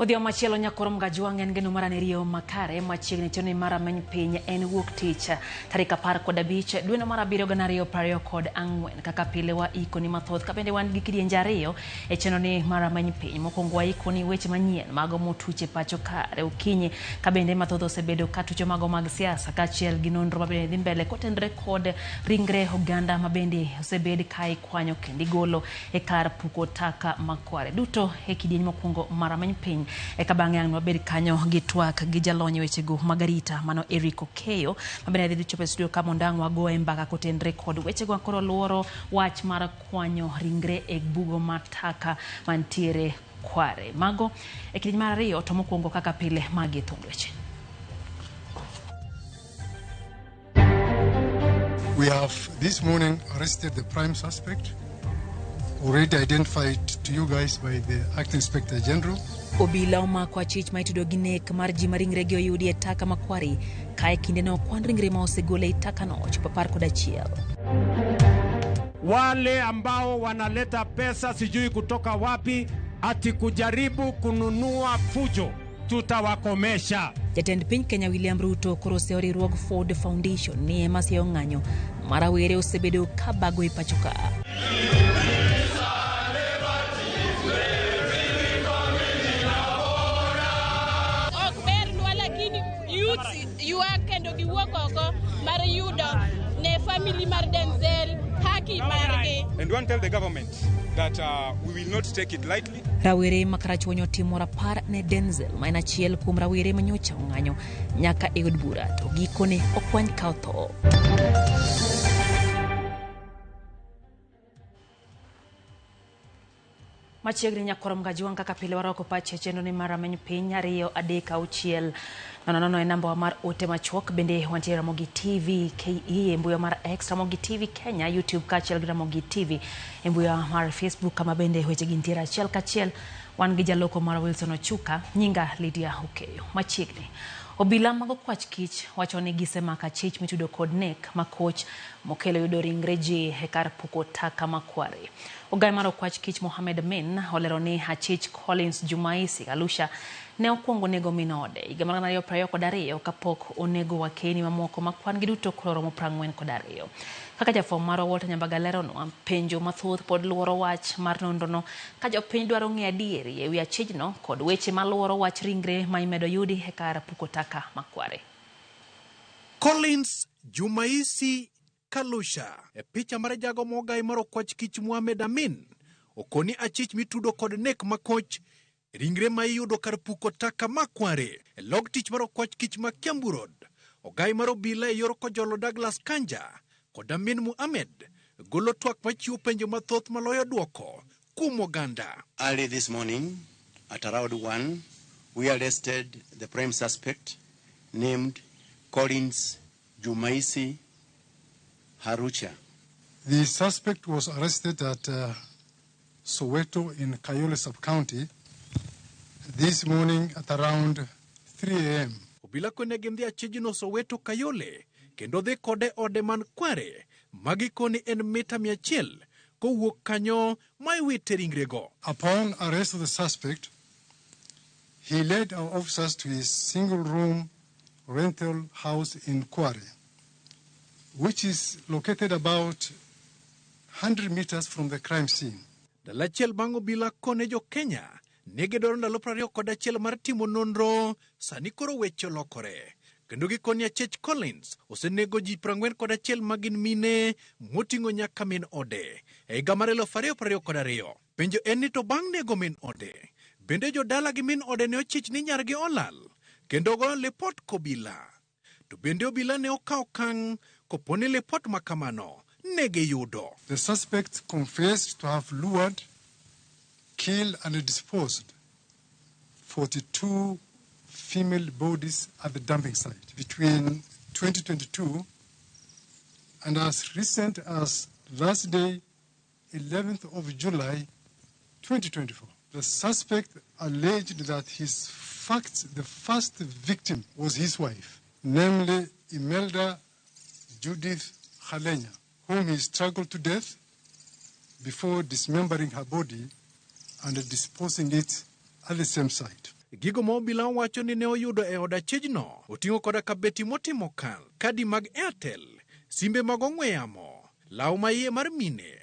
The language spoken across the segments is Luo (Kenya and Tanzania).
Odhiambo machielo nyakoro Mgajwang' en geno mar aniriyo makare machiegni tiyo mar ameny piny en wuok tich tarik 15 dweno mar 7 2024 kaka pile wa ikoni mathoth kabende wan gi kidienje ariyo e chenro ni mar ameny piny. Mokwongo wa ikoni weche manyien mago motuch e pacho kare okinyi kabende mathoth osebedo ka tucho mago mag siasa kaachiel gi nonro mabende dhi mbele kotenre kod ringre oganda mabende osebed ka ikwanyo kendo igolo e kar puko taka makware duto e kidieny mokwongo mar ameny piny. Eka bang'e ang' wabed kanyo gi twak gi jalony e wechego mag arita mano Eric Okeyo mabende dhi chopo e studio ka mondo ang' wagoye mbaka kotenre kod wechego koro luoro wach mar kwanyo ringre e bugo mar taka mantiere Kware. Mago e kidieny mar ariyo to mokwongo kaka pile magi e thund weche. We have this morning arrested the prime suspect, already identified to you guys by the Acting Inspector General. Obila omako achich ma itudo gi nek mar ji ma ringregi oyudi e taka makwari ka e kindeno kwan ringre ma osegol ei takano ochopo 11. Wale ambao wanaleta pesa sijui kutoka wapi ati kujaribu kununua fujo, tutawakomesha. Jatend piny Kenya William Ruto koro oseyo riwruog Ford Foundation ni ema seyo ng'anyo ma rawere osebedo ka bago e pacho ka. Ok bernwa lakini youths ywak kendo giwuok oko mar yudo ne family mar Denzel haki margi. And one tell the government that we will not take it lightly. Rawere ma Karachuonyo timo rapar ne Denzel ma en achiel kuom rawere ma nyocha ong'anyo nyaka e od bura to gikone okwany ka otho. Machiegni nyakwar Mgajwang' kaka pile warwako pache chenro ni mar ameny piny 2 3 6 0 0 e namba mar ote machuok. Bende wantie Ramogi TV KE e mbui mar X, Ramogi TV Kenya, YouTube kaachiel gi Ramogi TV e mbui mar Facebook, kama bende weche gi nitiere achiel kachiel. Wan gi jaloko mar Wilson Ochuka, nyinga Lydia Okeyo. Machiegni obila mag okwach kich wacho ni gisemako achich mitudo kod nek ma koch mokelo yudo ringre ji e kar puko taka makware. Ogai mar okwach kich Mohamed Amin olero ni achich Collins Jumaisi Alusha ne okwongo nego min ode higa mar 2022 kapok onego wakeni mamoko ma kwan gi duto koro romo 42. Kaka jafwambo marwa Walter Nyambaga leronwa, penjo mathoth pod luoro wach mar nonrono ka jopiny dwaro ng'eyo adieri ewi achijno kod weche maluoro wach ringre ma imedo yudi e kar puko taka makware. Collins Jumaisi Kalusha e picha mar jago mogai mar okwach kich Mohamed Amin okoni achich mitudo kod nek makoch ringre ma iyudo kar puko taka makware e log tich mar okwach kich ma Kiambu Road. Ogai mar obila e yor Kojolo Douglas Kanja kod Amin Mohamed golo twak machiwo penjo mathoth maloyo duoko kuom oganda. Early this morning at around 1, we arrested the prime suspect named Collins Jumaisi Harucha. The suspect was arrested at Soweto in Kayole sub-county this morning at around 3 a.m. Obila kone gindhi achijno Soweto Kayole kendo dhi kode ode man Kware magikoni en mita 100 kowuok kanyo ma iwite ringrego. Upon arrest of the suspect, he led our officers to his single room rental house in Kware, which is located about 100 meters from the crime scene. Ndalo achiel bang' obila kone jo Kenya ne gidwaro ndalo 21 mar timo nonro, sani koro weche olokore. Kendo gikoni achich Collins osenego ji 41 ma gin mine moting'o nyaka min ode e higa mar 2022. Penjo en ni to bang' nego min ode, bende jodala gi min ode ne ochich ni nyargi olal kendo goyo lipot kobila. To bende obila ne okawo okang' kopo ni lipot ma kamano ne giyudo. The suspect confessed to have lured, killed and disposed 42 female bodies at the dumping site between 2022 and as recent as last day 11th of July 2024. The suspect alleged that the first victim was his wife, namely Imelda Judith Halenya, whom he strangled to death before dismembering her body and disposing it at the same site. Gigo ma obila wacho ni ne oyudo e od achijno oting'o koda kabeti motimo kal, kadi mag Airtel, simbe mag ong'we yamo, law maiye mar mine,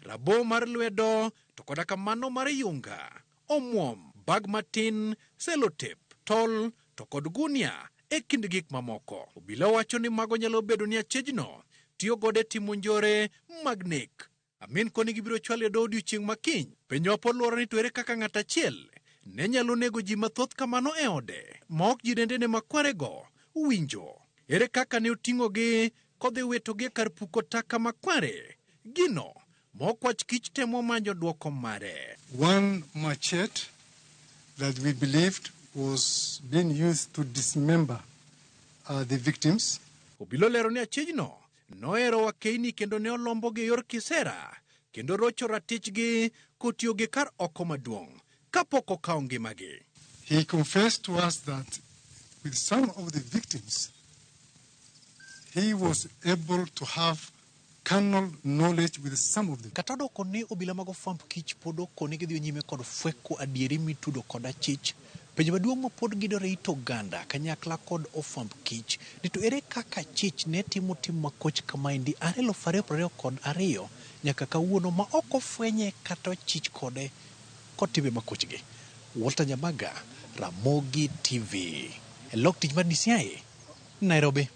rabo mar lwedo to koda kamano mar yunga, omwom, bag matin, selotep, tol to kod gunia e kind gik mamoko. Obila wacho ni mago nyalo bedo ni achijno tiyo godo e timo njore mag nek. Amin koni gibiro chwalo e doho odiochieng' ma kiny. Penjo pod luoro ni to ere kaka ng'at achiel ne nyalo nego ji mathoth kamano e ode ma ok jirendene makwarego winjo. Ere kaka ne oting'ogi kodhi witogi e kar puko taka makware? Gino ma okwach kich temo manyo dwoko mare. One machete that we believed was being used to dismember the victims. Obila olero ni achijno nohero wakeini kendo ne olombogi e yor kisera kendo rocho ratichgi kotiyo gi kar oko maduong' kapok okawo ngimagi. He confessed to us that with some of the victims, he was able to have carnal knowledge with some of them. Kata odoko ni obila mag ofwamb kich pod okoni gidhi nyime kod fweko adieri mitudo kod achich. Penjo maduong' ma pod gidore it oganda kanyakla kod ofwamb kich ni to ere kaka achich ne timo tim makoch kamaendi are 2022 nyaka kawuono ma ok ofwenye kata ochich kode kod timbe makochgi. Walter Nyamaga, Ramogi TV. E lok tich mar DCI, Nairobi.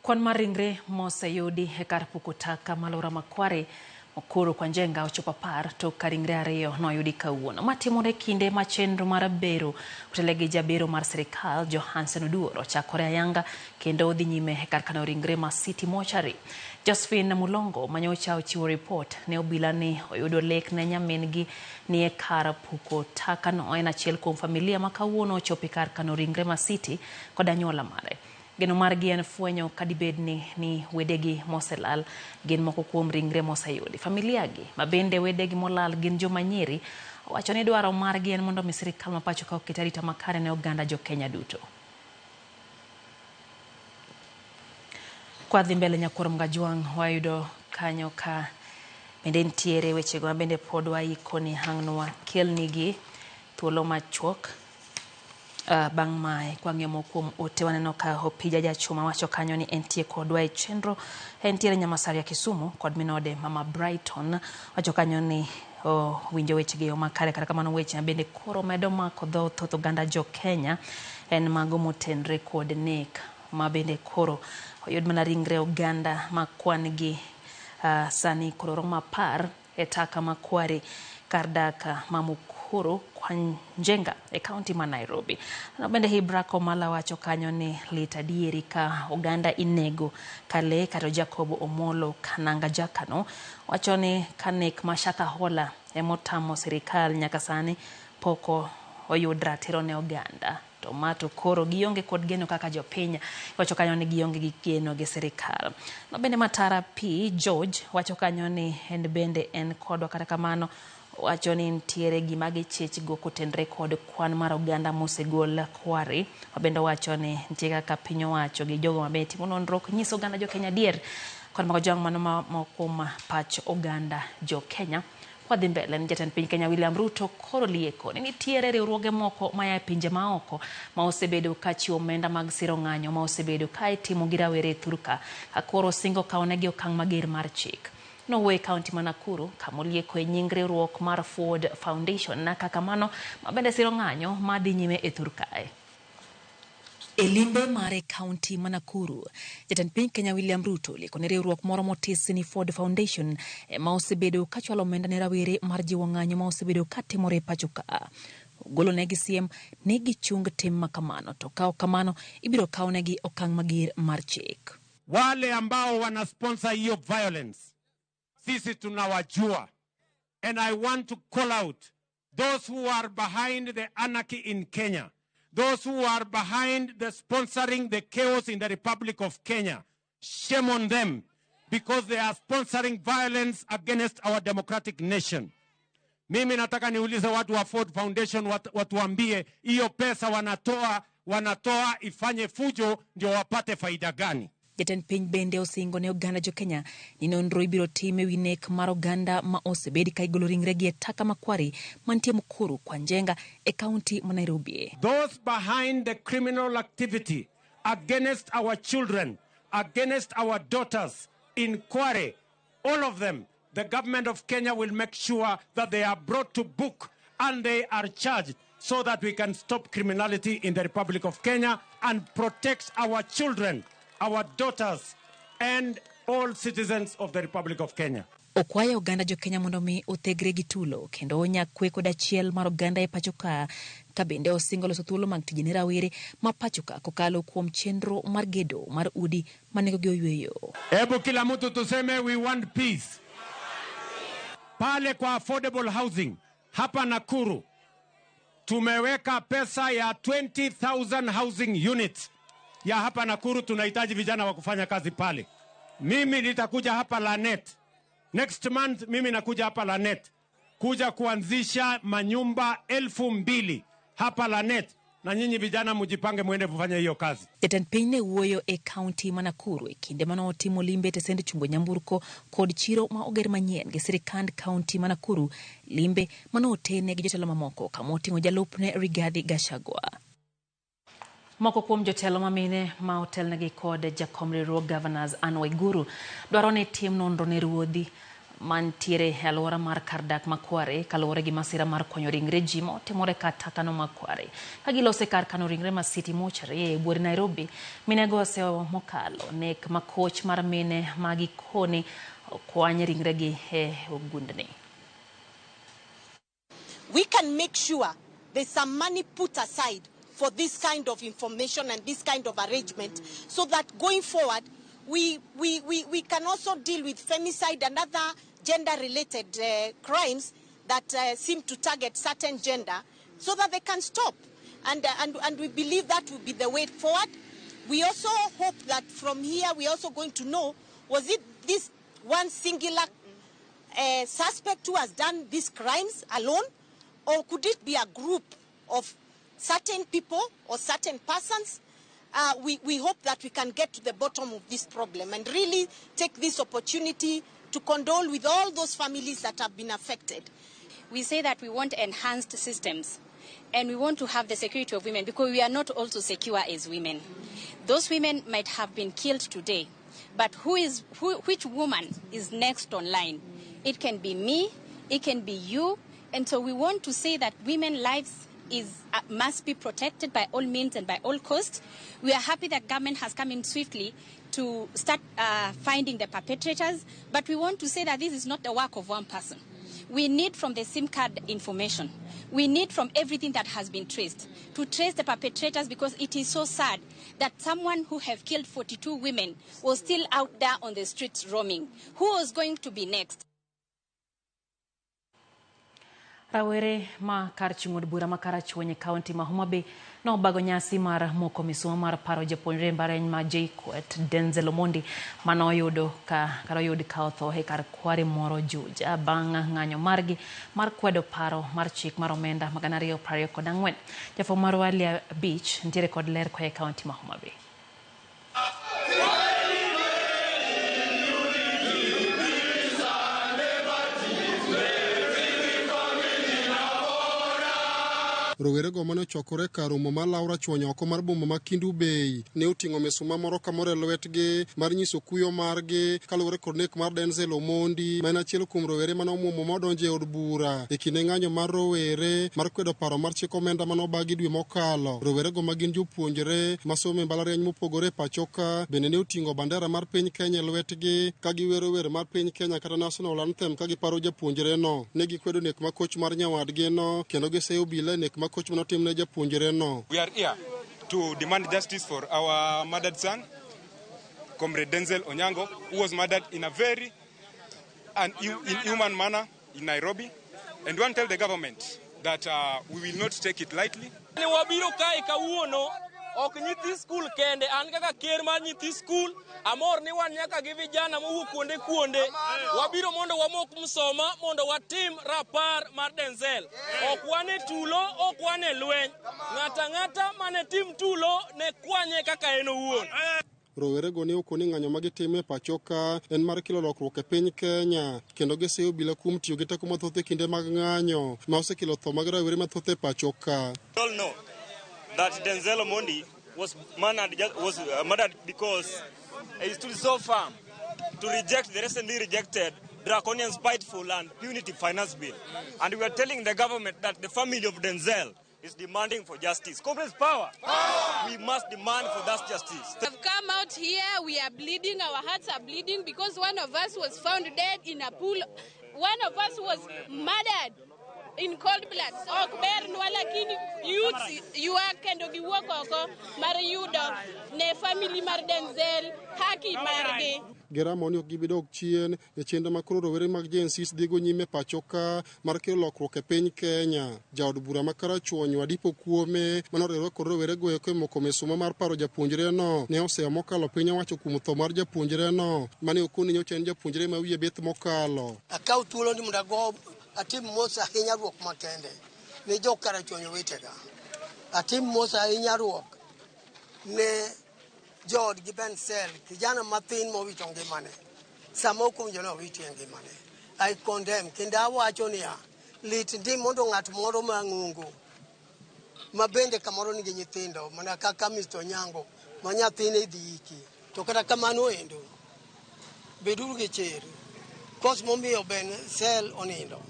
Kwan mar ringre moseyudi e kar puko taka malora Makware Mukuru kwa Njenga ochopo 10 tok ka ringre 2 noyudi kawuono. Matimore kinde ma chenro mar bero otelegi jabero mar sirikal Johansen Oduor ochakore ayanga kendo odhi nyime e kar kano ringre ma City Mortuary. Josephine Mulongo manyocha ochiwo ripot ne obila ni oyudo lek ne nyamin-gi ni e kar puko taka no. En achiel kuom familia ma kawuono ochopo e kar kano ringre ma City kod anyuola mare. Geno margi en fwenyo kadibed ni wedegi moselal gin moko kuom ringre moseyudi. Familia gi ma bende wedegi molal gin joma nyiri owacho ni dwaro margi en mondo mi sirikal ma pacho ka oket arita makare ne oganda jo Kenya duto. Kwa dhi mbele nyakwar Mgajwang' wayudo kanyo ka bende nitiere wechego ma bende pod waiko ni hangnwa kelnigi thuolo machuok. Bang' mae kwang'iyo moko kuom ote waneno ka Opija Jachuma wacho kanyo ni entie kodwa e chenro, entiere Nyamasaria Kisumu kod minode Mama Brighton wacho kanyo ni winjo wechegi yo makare. Kata kamano weche bende koro medo mako dho thoth oganda jo Kenya en mago motenre kod nek ma bende koro oyud mana ringre oganda ma kwan gi sani koro romo 10 e taka makware kar dak ma Mukuru kwa Njenga e kaunti ma Nairobi. No bende Hibrako Mala wacho kanyo ni lit adieri ka oganda inego kale kata Jacob Omolo Kananga Jakano wacho ni kanek ma Shakahola emotamo sirikal nyaka sani pok oyud ratiro ne oganda. To mato koro gionge kod geno kaka jopiny wacho kanyo ni gionge gi geno gi sirikal. No bende Matara P George wacho kanyo ni en bende en kodwa, kata kamano wacho ni nitiere gima gichich go kotenre kod kwan mar oganda mosegol kware. Mabende wacho ni nitie kaka piny owacho gi jogo mabende timo nonro ok nyis oganda jo Kenya adier kod mago jwang' mano ma kuom pach oganda jo Kenya. Kwadhi mbele ni jatend piny Kenya William Ruto koro lieko ni nitiere riwruoge moko maya e pinje maoko ma osebedo ka chiwo omenda mag siro ng'anyo ma osebedo ka itimo gi rawere e thurka ka koro singo kawo negi okang' mager mar chik. Nowuoyo e kaunti ma Nakuru kamolieko e nying riwruok mar Ford Foundation na kaka mano ma bende siro ng'anyo madhi nyime e thur kae. E limbe mare kaunti ma Nakuru, jatend piny Kenya William Ruto olieko ni riwruok moro motisi ni Ford Foundation ema osebedo ka chwalo omenda ne rawere mar jiwo ng'anyo ma osebedo ka timore e pacho ka. Ogolo negi siem ni gichung tim makamano, to ka ok kamano ibiro kawnegi okang' mager mar chik. Wale ambao wana sponsor hiyo violence, sisi tunawajua. And I want to call out those who are behind the anarchy in Kenya, those who are behind the sponsoring the chaos in the Republic of Kenya. Shame on them. because they are sponsoring violence against our democratic nation. Mimi nataka niulize watu wa Ford Foundation watuambie hiyo pesa wanatoa ifanye fujo ndio wapate faida gani? Jatend piny bende osingo ne oganda jo Kenya ni nonro ibiro tim ewi nek mar oganda ma osebedi ka igolo ringregi e taka makwari mantie Mukuru kwa Njenga e kaunti ma Nairobi. Those behind the criminal activity against our children, against our daughters in Kware, all of them, the government of Kenya will make sure that they are brought to book and they are charged so that we can stop criminality in the Republic of Kenya and protect our children, our daughters, and all citizens of the Republic of Kenya. Okwayo oganda jo Kenya mondo mi othegre gi tulo kendo onya kwe kod achiel mar oganda e pacho ka, ka bende osingo loso thuolo mag tije ne rawere ma pacho ka kokalo kuom chenro mar gedo mar udi ma nengogi oyweyo. Hebu kila mtu tuseme we want peace. Pale kwa affordable housing hapa Nakuru tumeweka pesa ya 20,000 housing units ya hapa Nakuru. Tunahitaji vijana wa kufanya kazi pale. Mimi nitakuja hapa Lanet next month, mimi nakuja hapa Lanet kuja kuanzisha manyumba 2,000 hapa Lanet, na nyinyi vijana mjipange muende kufanya hiyo kazi. Jatend piny ne wuoyo e kaunti ma Nakuru e kinde mane otimo limbe e tesend chungo nyamburko kod chiro ma oger manyien gi sirikand kaunti ma Nakuru, limbe mane otene gi jotelo mamoko kama oting'o jalupne Rigathi Gachagua. Moko kuom jotelo mamine ma otelnegi kod jakom riwruog Governors Anne Waiguru dwaro ni tim nonro ne ruodhi mantiere e alwora mar kar dak ma Kware kaluwore gi masira mar kwanyo ringre ji ma otimore kar takano ma Kware. Ka gilose kar kano ringre ma City Mortuary e buore Nairobi, minego osewa mokalo nek ma koch mar mine ma gikone okwany ringregi e ogundni. We can make sure there's some money put aside for this kind of information and this kind of arrangement, so that going forward we can also deal with femicide and other gender-related crimes that seem to target certain gender, so that they can stop. And we believe that will be the way forward. We also hope that from here we are also going to know, was it this one singular suspect who has done these crimes alone, or could it be a group of certain people or certain persons? We hope that we can get to the bottom of this problem and really take this opportunity to condole with all those families that have been affected. We say that we want enhanced systems and we want to have the security of women, because we are not also secure as women. Those women might have been killed today, but which woman is next online? It can be me, it can be you. And so we want to say that women's lives must be protected by all means and by all costs. We are happy that government has come in swiftly to start finding the perpetrators, but we want to say that this is not the work of one person. We need from the SIM card information. We need from everything that has been traced to trace the perpetrators, because it is so sad that someone who have killed 42 women was still out there on the streets roaming. Who was going to be next? Rawere ma kar chung' od bura ma Karachuonyo e kaunti ma Homa Bay nobago nyasi mar moko misuma mar paro japuonjre mbalariany ma JKUAT Denzel Omondi manoyudo ka oyud ka otho e kar kware moro Juja bang' ng'anyo margi mar kwedo paro mar chik mar omenda 2024. Jafwambo marwa Lia Beach nitiere kod ler koa e kaunti ma Homa Bay. Rowerego mane ochokore kar romo mar Laura Chuonyo oko mar boma ma Kendu Bay ne oting'o misuma moro ka moro e lwetgi mar nyiso kuyo margi kaluwore kod nek mar Denzel Omondi, ma en achiel kuom rowere mane omuomo modonjo e od bura e kinde ng'anyo mar rowere mar kwedo paro mar chik omenda mane obagi dwe mokalo. Rowerego ma gin jopuonjre masomo e mbalariany mopogore e pacho ka bende ne oting'o bandera mar piny Kenya e lwetgi ka giwero wer mar piny Kenya kata national anthem ka giparo japuonjreno. Ne gikwedo nek ma koch mar nyawadgino kendo giseyo obila e nek ma koch manotimne japuonjreno. We are here to demand justice for our murdered son, Comrade Denzel Onyango, who was murdered in a very inhuman manner in Nairobi. And we want to tell the government that we will not take it lightly. Wabiro kae kawuono Ok nyithi skul kende, an kaka ker mar nyithi skul, amor ni wan nyaka gi vijana mowuok kuonde kuonde. Wabiro mondo wamok msoma mondo watim rapar mar Denzel. Ok wan e tulo, ok wan e lweny. Ng'ato ang'ata mane tim tulo ne kwanye kaka en owuon. Rowerego ne okoni ng'anyo ma gitimo e pacho ka en mar kelo lokruok e piny Kenya kendo giseyo obila kuom tiyo gi teko mathoth e kinde mag ng'anyo ma osekelo tho mag rawere mathoth e pacho ka. We all know that Denzel Omondi was murdered because he stood so firm to reject the recently rejected draconian, spiteful, and punitive finance bill. And we are telling the government that the family of Denzel is demanding for justice. Comrades, power! Power! We must demand for that justice. Have come out here, we are bleeding, our hearts are bleeding because one of us was found dead in a pool. One of us was murdered in cold blood. Ok bernwa lakini youths ywak kendo giwuok oko mar yudo ne family mar Denzel haki margi. Giramo ni ok gibi dok chien e chenro ma koro rowere mag Gen Z dhigo nyime pacho ka mar kelo lokruok e piny Kenya. Jaod bura ma Karachuonyo Adipo Kuome manoriwore kod rowere go eko e moko misuma mar paro japuonjre no ne oseyo mokalo piny owacho kuom tho mar japuonjre no mane okoni nyocha en japuonjre ma wiye bith mokalo. Akaw thuolo ni mondo ago atim mos ahinya ruok makende ne jo Karachuonyo wetega. Atim mos ahinya ruok ne joodgi Denzel, kijana mathin mowito ngimane. Sama ok owinjo ni owitie ngimane. I condemn kendo awacho niya, lit ndi mondo ng'at moro mang'ongo ma bende kamoro nigi nyithindo mana kaka Mr. Onyango ma nyathine idhi iki. To kata kamano endo, beduru gi chir. Cause momiyo Denzel onindo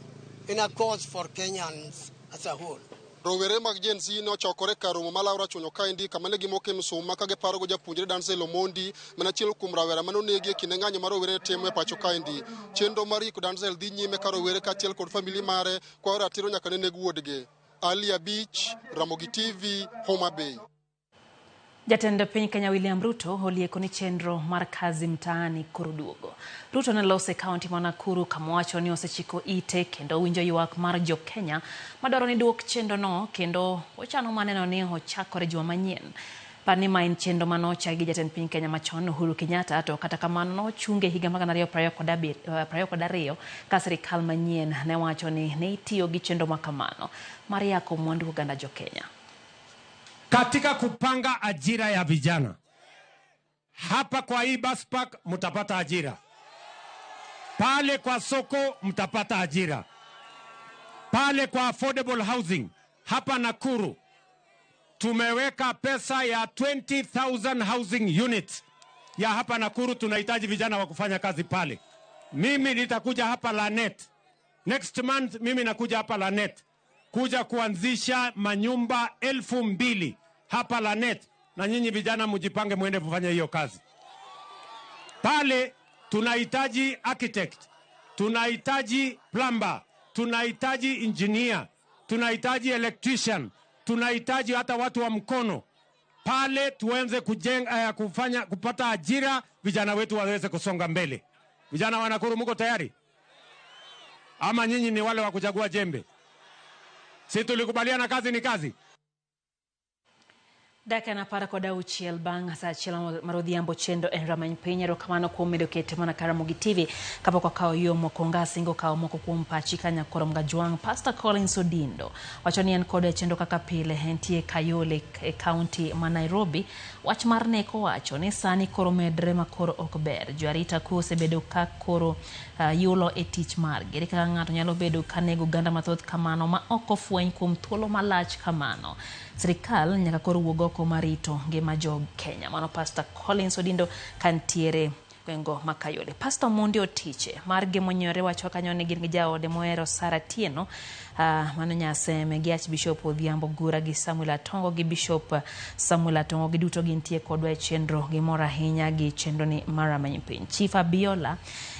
en a cause for Kenyans as a whole. Rowere mag Gen Z ne ochokore kar romo ma Laura Chuonyo kaendi kama ne gimoke msuma ka giparogo japuonjre Denzel Omondi mana achiel kuom rawera mane onegi e kinde ng'anyo ma rowere timo e pacho kaendi. Chenro mar iko Denzel dhi nyime ka rowere kaachiel kod famili mare kwayo ratiro nyaka ne neg wuodgi. Ali Abich, Ramogi TV, Homa Bay. Jatend piny Kenya William Ruto olieko ni chenro mar kazi mtaani koro duogo. Ruto ne loso e kaunti ma Nakuru kama ni osechiko ite kendo winjo ywak mar jo Kenya madwaro ni duok chenro no kendo ochano maneno ni ochakore juma manyien. Par ni ma en chenro manochaki gi jatend piny Kenya machon Uhuru Kenyatta, to kata kamano nochunge higa mar 2022 ka sirikal manyien ne wacho ni ne itiyo gi chenro makamano mar yako mwandu oganda jo Kenya. Katika kupanga ajira ya vijana hapa kwa hii bus park mtapata ajira, pale kwa soko mtapata ajira, pale kwa affordable housing hapa Nakuru tumeweka pesa ya 20,000 housing units ya hapa Nakuru. Tunahitaji vijana wa kufanya kazi pale. Mimi nitakuja hapa Lanet next month, mimi nakuja hapa Lanet kuja kuanzisha manyumba 2,000 hapa Lanet, na nyinyi vijana mjipange muende kufanya hiyo kazi pale. Tunahitaji architect, tunahitaji plumber, tunahitaji engineer, tunahitaji electrician, tunahitaji hata watu wa mkono pale, tuanze kujenga, kufanya kupata ajira, vijana wetu waweze kusonga mbele. Vijana wa Nakuru, mko tayari ama nyinyi ni wale wa kuchagua jembe? Si tulikubaliana kazi ni kazi? Dakika 16 bang' sa 1 mar odhiambo. Chenro en Rameny Piny. Erokamano kuom medo kete mana ka Ramogi TV kapok wakawo yo mokwongo asingo kawo moko kuom pachi ka nyakoro Mgajwang'. Pastor Collins Odindo wacho ni en kod chenro kaka pile, entie Kayole e kaunti ma Nairobi. Wach mar nek owacho ni sani koro medre ma koro ok ber. Jo arita kwe osebedo ka koro yulo e tich margi. Ere kaka ng'ato nyalo bedo ka nego oganda mathoth kamano ma ok ofweny kuom thuolo malach kamano? Sirikal nyaka koro wuog oko mar rito ngima jo Kenya. Mano Pastor Collins Odindo kantiere gwengo ma Kayole. Pastor Mondi Otiche mar Gemonyore wacho kanyo ni gin gi jaode mohero Sara Tieno, mano Nyaseme gi Archbishop Odhiambo Gura gi Samuel Atongo gi Bishop Samuel Atongo, giduto gintie kodwa e chenro. Gimor ahinya gi chenro ni mar Rameny Piny. Chief Abiola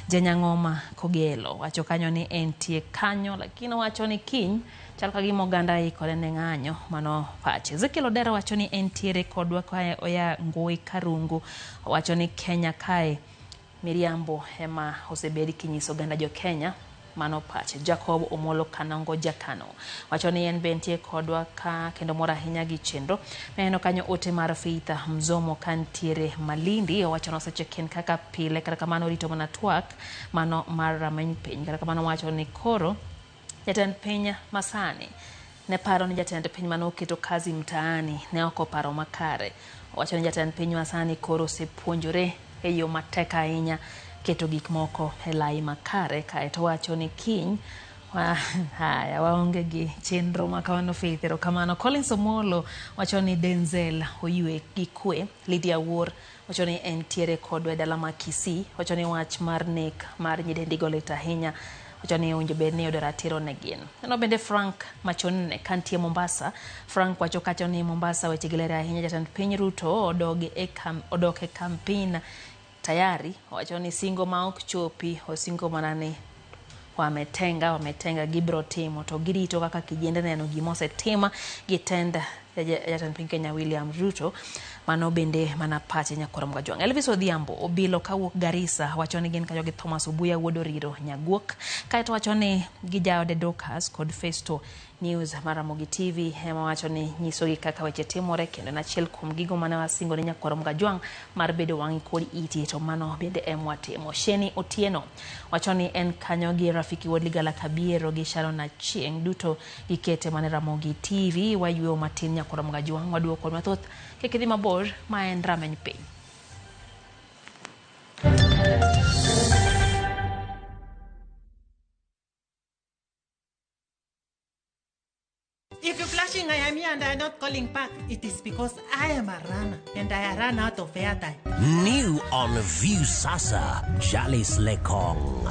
Janyang'oma Kogelo wacho kanyo ni entie kanyo, lakini owacho ni kiny chal ka gima oganda ikore ne ng'anyo. Mano pache. Ezekiel Odero wacho ni entiere kodwa kae oya Ngui Karungu. Owacho ni Kenya kae miriambo ema osebed kinyiso oganda jo Kenya. Mano pache. Jacob Omolo Kanongo Jakano wacho ni en be entie kodwa ka kendo mor ahinya gi chenro. Neno kanyo ote mar Faith Mzomo kantiere Malindi owacho ni osecheck-in kaka pile kata kamano orito mana twak mano mar rameny piny. Kata kamano owacho ni koro jatend piny masani ne paro ni jatend piny mane oketo kazi mtaani ne ok oparo makare. Owacho ni jatend piny masani koro osepuonjore e yo matek ahinya keto gik moko e lai makare kaeto owacho ni kiny haya waonge gi chenro ma kamano Faith erokamano. Collins Omolo wacho ni Denzel oywe gi kwe. Lydia Wuor wacho ni entiere kodwa e dala ma Kisii. Wacho ni wach mar nek mar nyidendigo lit ahinya. Wacho ni owinjo bed ni yudo ratiro ne gin. Neno bende Frank Machonne kantie Mombasa. Frank wacho kacho ni Mombasa weche gi ler ahinya jatend piny Ruto odok e campaign tayari. Owacho ni singo ma ok chopi osingo mana ni wametenga gibiro timo to girito kaka kijende neno gima osetim gi tend jatend piny Kenya William Ruto. Mano bende mana pache nyakwar Mgajwang'. Elvis Odhiambo obilo kawuok Garissa wacho ni gin kanyo gi Thomas Obuya wuod Oriro Nyaguok. Kaeto wacho ni gi jaode Dorcas kod Festo News mar Ramogi TV ema wacho ni nyisogi kaka weche timore kendo en achiel kuom gigo mane wasingo ni nyakwar Mgajwang' mar bedo wang'i kod iti to mano bende ema watimo. Sheni Otieno wacho ni en kanyo gi Rafiki wuod Ligala Kabiero gi Sharon Achieng' duto gikete mana Ramogi TV. Wayueyo matin nyakwar Mgajwang' waduogo kod mathoth kik idhi mabor ma en rameny piny. If you're flashing, I am here and I am not calling back. It is because I am a runner and I run out of airtime. New on Viusasa, Jalis Lekong.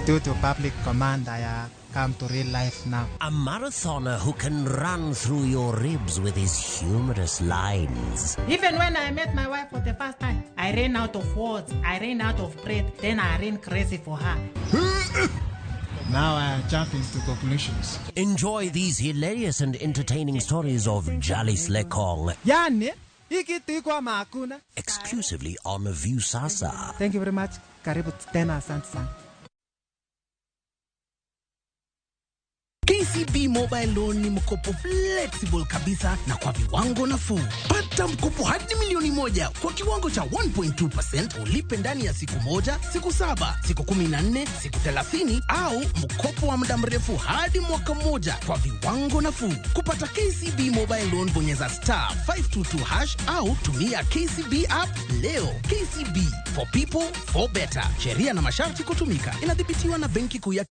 Due to public command, I come to real life now. A marathoner who can run through your ribs with his humorous lines. Even when I met my wife for the first time, I ran out of words, I ran out of breath, then I ran crazy for her. Now I am jumping to conclusions. Enjoy these hilarious and entertaining stories of Jalis Lekong. Yani, hii kitu iko ama hakuna? Exclusively on Viusasa. Thank you very much. Karibu tena, asante sana. KCB Mobile Loan ni mkopo flexible kabisa na kwa viwango nafuu. Pata mkopo hadi milioni 1 kwa kiwango cha 1.2%, ulipe ndani ya siku 1, siku 7, siku 14, siku 30 au mkopo wa muda mrefu hadi mwaka mmoja kwa viwango nafuu. Kupata KCB Mobile Loan bonyeza *522# au tumia KCB app leo. KCB for people for better. Sheria na masharti kutumika. Inadhibitiwa na Benki Kuu ya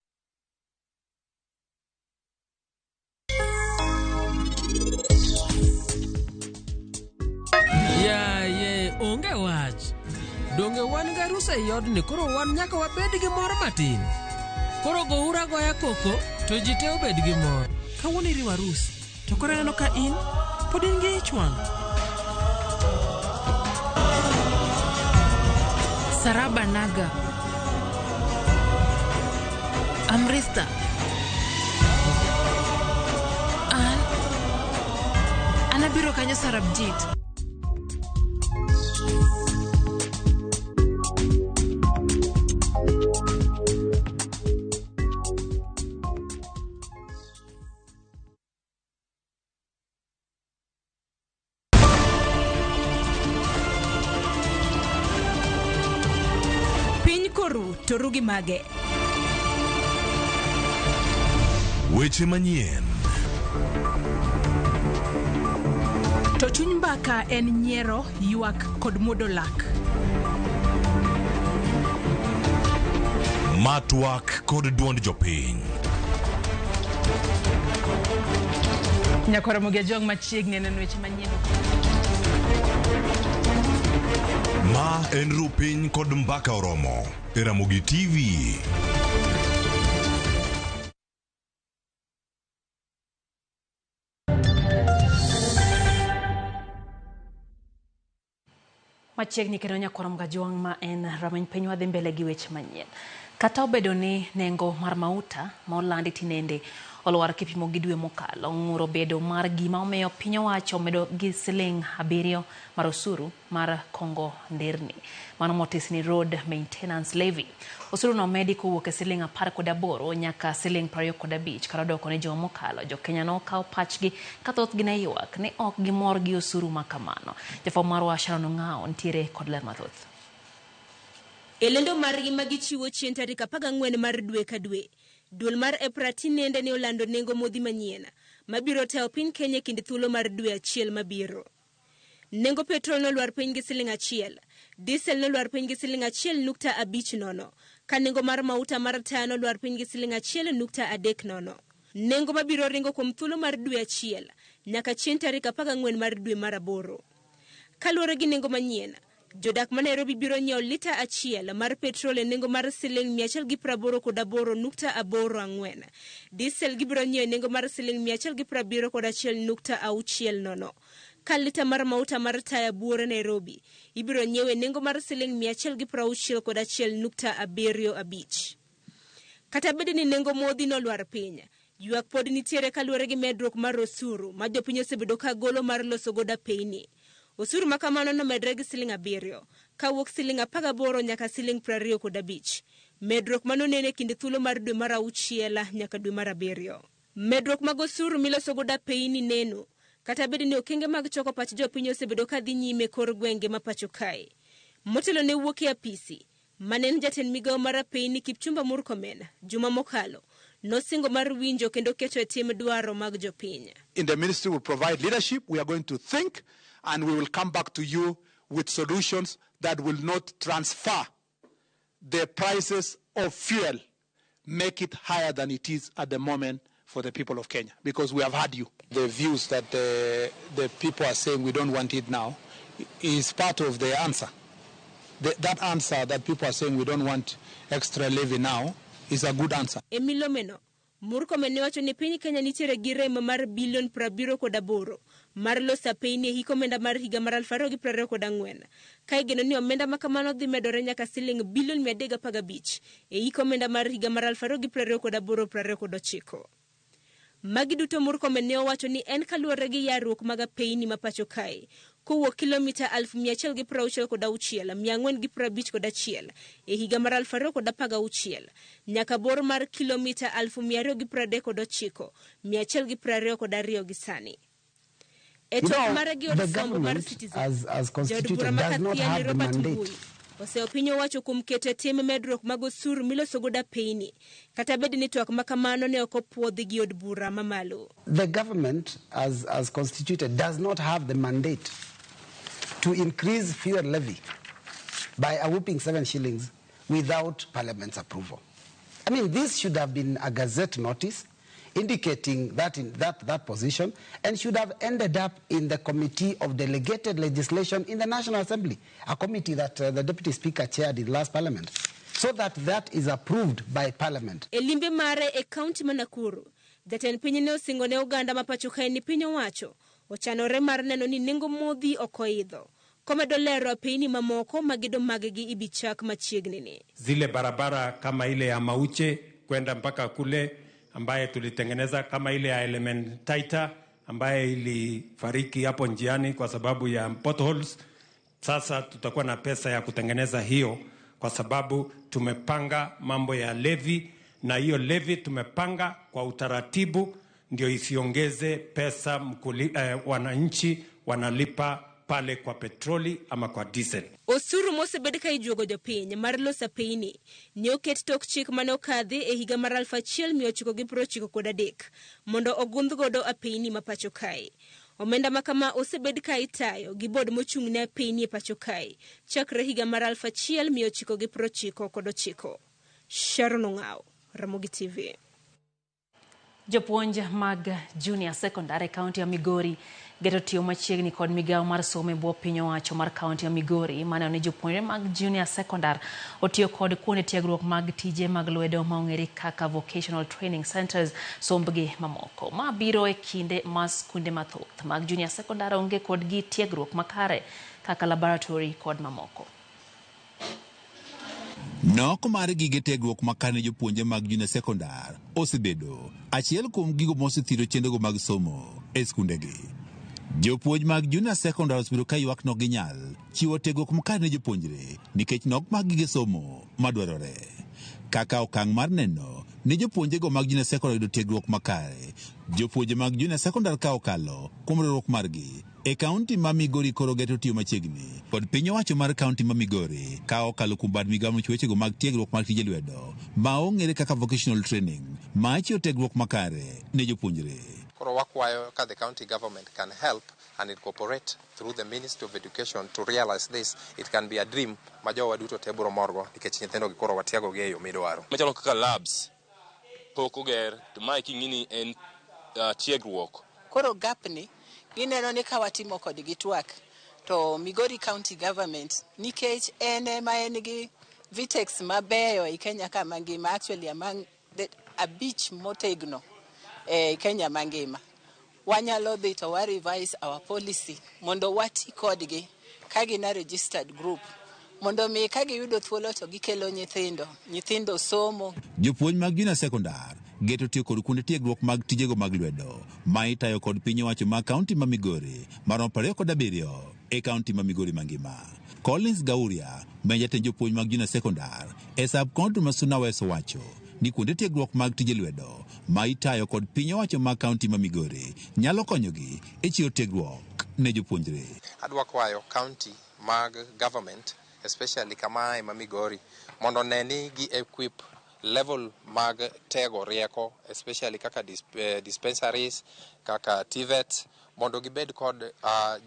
Yaye, onge wach. Donge wan gi arus ei odni, koro wan nyaka wabed gi mor matin. Koro gouru agoya koko, to ji te obed gi mor. Kawuono iriwo arus, to koro aneno ka in pod in gi ich wang'. Saraba Naga. Amrista. An an abiro kanyo Sarabjit. Piny koru to ru gi mage. Weche manyien. To chuny mbaka en nyiero, ywak kod muodo lak. Ma twak kod duond jopiny. Nyakwar Ramogi Ajwang' machiegni neno weche manyien. Ma en ru piny kod mbaka oromo e Ramogi TV. Machiegni kendo nyakwar Mgajwang' ma en rameny piny wadhi mbele gi weche manyien. Kata obedo ni nengo mar mauta ma olandi tinende olwar kipimo gi dwe mokalo, ng'ur obedo mar gima omiyo piny owacho omedo gi siling 7 mar osuru mar kongo nderni. Mano motis ni Road Maintenance Levy. Osuru no omedi kowuok e siling 18 nyaka siling 25 kar odoko ni juma mokalo. Jo-Kenya nokawo pachgi ka thothgi ne ywak ni ok gimor gi osuru ma kamano. Jafwambo marwa Sharon Ong'awo nitiere kod ler mathoth. E lendo margi ma gichiwo chien tarik 14 mar dwe ka dwe, duol mar EPRA tinende ne olando nengo modhi manyien mabiro tayo piny Kenya e kind thuolo mar dwe achiel mabiro. Nengo petrol nolwar piny gi siling 1, diesel nolwar piny gi siling 1.50, ka nengo mar mauta mar taya nolwar piny gi siling 1.30. Nengo mabiro ringo kuom thuolo mar dwe achiel nyaka chien tarik 14 mar dwe mar 8. Kaluwore gi nengo manyien, jodak ma Nairobi biro nyiewo lita 1 mar petrol e nengo mar siling 188.84. Diesel gibiro nyiewo e nengo mar siling 171.60. Ka lita mar mauta mar taya buore Nairobi ibiro nyiewo e nengo mar siling 161.75. Kata bed ni nengo modhi nolwar piny, ywak pod nitiere kaluwore gi medruok mar osuru ma jopiny osebedo ka golo mar loso godo apeyni. Osuru ma kamano nomedre gi siling 7, kawuok siling 18 nyaka siling 25. Medruok manoneno e kind thuolo mar dwe mar 6 nyaka dwe mar 7. Medruok mag osuru miloso godo apeyni neno, kata bed ni okenge mag choko pach jopiny osebedo ka dhi nyime kor gwenge ma pacho kae. Motelo ne wuok e apisi, mane en jatend migawo mar apeyni Kipchumba Murkomen, juma mokalo, nosingo mar winjo kendo keto e tim dwaro mag jopiny. In the ministry we provide leadership, we are going to think and we will come back to you with solutions that will not transfer the prices of fuel, make it higher than it is at the moment for the people of Kenya, because we have had you. The views that the people are saying we don't want it now is part of the answer. That answer that people are saying we don't want extra levy now is a good answer. Emilomeno, Murkomen ne wacho ni piny Kenya nitiere gi rem mar bilion 78 mar loso apeyni e hik omenda mar higa mar 2024, ka igeno ni omenda ma kamano dhi medore nyaka siling bilion 315 e hik omenda mar higa mar 2028-2029. Magi duto Murkomen ne owacho ni en kaluwore gi yarruok mag apeyni ma pacho kae kowuok kilomita 166,451 e higa mar 2016 nyaka bor mar kilomita 239,122 gi sani. E tok mare gi od fwambo mar Citizen, jaod bura ma Kathiani Robert Mbui oseyo piny owacho kuom keto e tim medruok mag osuru miloso godo apeyni, kata bed ni twak ma kamano ne ok opuodhi gi od bura mamalo. The government as constituted does not have the mandate to increase fuel levy by a whopping 7 shillings without Parliament's approval. I mean, this should have been a gazette notice indicating that in that position, and should have ended up in the Committee of Delegated Legislation in the National Assembly, a committee that the Deputy Speaker chaired in the last Parliament, so that is approved by Parliament. E limbe mare e kaunti ma Nakuru, jatend piny ne osingo ne oganda ma pacho kae ni piny owacho ochanore mar neno ni nengo modhi ok oidho, komedo lero apeyni mamoko ma gedo maggi ibichak machiegni ni. Zile barabara kama ile ya Mauche kwenda mpaka kule ambaye tulitengeneza, kama ile ya Elementaita ambaye ilifariki hapo njiani kwa sababu ya potholes. Sasa tutakuwa na pesa ya kutengeneza hiyo kwa sababu tumepanga mambo ya levy, na hiyo levy tumepanga kwa utaratibu ndio isiongeze pesa wananchi wanalipa pale kwa petroli ama kwa diesel. Osuru mosebed ka ijuogo jopiny mar loso apeyni ne oket tok chik mane okadhi e higa mar 1993 mondo ogundh godo apeyni ma pacho kae. Omenda ma kama osebed ka itayo gi bod mochung' ne apeyni e pacho kae chakre higa mar 1999. Sharon Ong'awo, Ramogi TV. Jopuonj mag junior secondary e kaunti ya Migori geto tiyo machiegni kod migawo mar somo e bwo piny owacho mar kaunti ya Migori maneno ni jopuonjre mag junior secondary otiyo kod kuonde tiegruok mag tije mag lwedo ma ong'ere kaka vocational training centers sombgi mamoko. Ma biro e kinde ma skunde mathoth mag junior secondary onge kod gi tiegruok makare kaka laboratory kod mamoko. Nok mar gige tiegruok makare ne jopuonjre mag junior sekondar osebedo achiel kuom gigo mosethiro chenrogo mag somo e skundegi. Jopuonj mag junior sekondar osebedo ka ywak nok ginyal chiwo tiegruok makare ne jopuonjre nikech nok mag gige somo madwarore. Kaka okang' mar neno ni jopuonjrego mag junior sekondar yudo tiegruok makare, jopuonje mag junior sekondar ka okalo kuom riwruok margi e kaunti ma Migori koro geto tiyo machiegni kod piny owacho mar kaunti ma Migori ka okalo kuom bad migawo mochiwo wechego mag tiegruok mag tije lwedo ma ong'ere kaka vocational training ma chiwo tiegruok makare ne jopuonjre. Koro wakwayo ka the county government can help and incorporate through the Ministry of Education to realize this, it can be a dream ma jowa duto te biro morgo nikech nyithindo gi koro watiego gi e yo midwaro. Machalo kaka labs pok oger to mae king'i ni en tiegruok. Koro gap ni gineno ni ka watimo kodgi twak to Migori County Government nikech en ema en gi Vitex mabeyo e Kenya ka mangima, actually among the abich motegno e Kenya mangima, wanyalo dhi to wa revise our policy mondo wati kodgi ka gin a registered group mondo mi ka giyudo thuolo to gikelo nyithindo, nyithindo somo. Jopuonj mag junior sekondar geto tiyo kod kuonde tiegruok mag tijego mag lwedo ma itayo kod piny owacho mag kaunti ma Migori maromo 27 e kaunti ma Migori mangima. Collins Gauria ma en jatend jopuonj mag junior sekondar e sub county ma Suna West wacho ni kuonde tiegruok mag tije lwedo ma itayo kod piny owacho mag kaunti ma Migori nyalo konyogi e chiwo tiegruok ne jopuonjre. Adwa kwayo county mag government especially kamae ma Migori mondo ne ni gi equip level mag tego rieko especially kaka dispensaries kaka TVET mondo gibed kod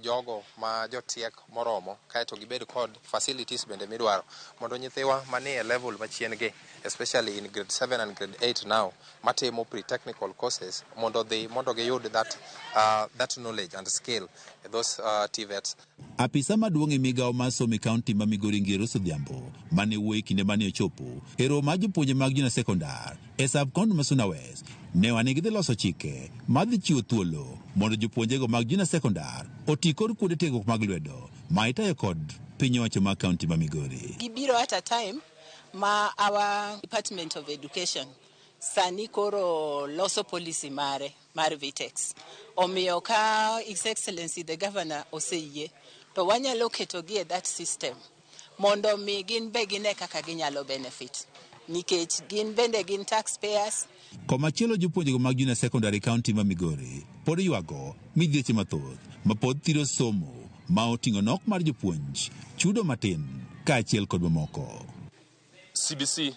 jogo ma jotiek moromo kaeto gibed kod facilities bende midwaro mondo nyithiwa manie level machien gi especially in grade 7 and grade 8 now matimo pre-technical courses mondo dhi mondo giyud that knowledge and skill those TVETs. Apisa maduong' e migawo mar somo e kaunti ma Migori Ngero Odhiambo mane wuoyo e kinde mane ochopo e romo mar jopuonje mag junior sekondar e sub county ma Suna West ne wane gidhi loso chike madhi chiwo thuolo mondo jopuonjego mag junior sekondar oti kod kuonde tiegruok mag lwedo ma itayo kod piny owacho mag kaunti ma Migori. Gibiro at a time ma our Department of Education sani koro loso policy mare mar Vitex. Omiyo ka His Excellency the Governor oseyie to wanyalo ketogi e that system mondo mi gin be gine kaka ginyalo benefit nikech gin bende gin taxpayers. Komachielo jopuonjego mag junior secondary county ma Migori pod ywago midhieche mathoth ma pod thiro somo ma oting'o nok mar jopuonj, chudo matin kaachiel kod mamoko. CBC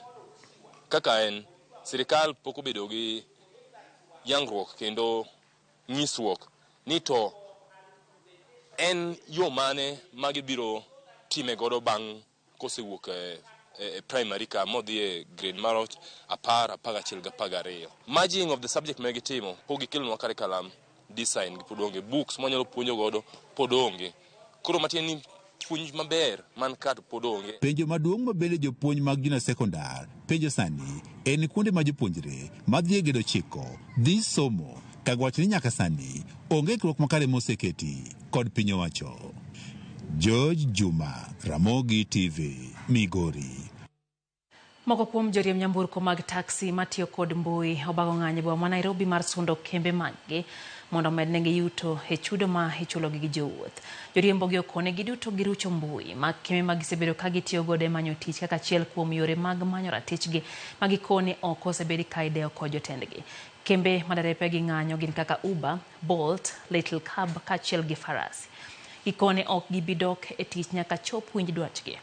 kaka en sirikal pok obedo gi yangruok kendo nyisruok ni to en yo mane ma gibiro time godo bang' kosewuok e primary ka modhi e grade mar 10, 11 gi 12. Merging of the subject ma gitimo pok gikelonwa curriculum design gi pod onge, books mwanyalo puonjo godo pod onge. Koro matiende ni puonj maber man ka to pod onge. Penjo maduong' ma bende jopuonj mag junior sekondar penjo sani en kuonde ma jopuonjre madhi e grade 9 dhi somo ka giwacho ni nyaka sani onge ikruok makare moseketi kod piny owacho. George Juma, Ramogi TV, Migori. Moko kuom joriemb nyamburko mag taxi matiyo kod mbui obago ng'anyo e boma ma Nairobi mar sundo kembe maggi mondo omednegi yuto e chudo ma ichulogi gi jowuoth. Joriembogi okone giduto girucho mbui mag kembe ma gisebedo ka gitiyo godo e manyo tich kaka achiel kuom yore mag manyo ratichgi ma gikone ok osebed ka idewo kod jotendgi. Kembe ma derepe gi ng'anyo gin kaka Uber, Bolt, Little Cab kaachiel gi Faras. Gikone ok gibi dok e tich nyaka chop winj dwachgi.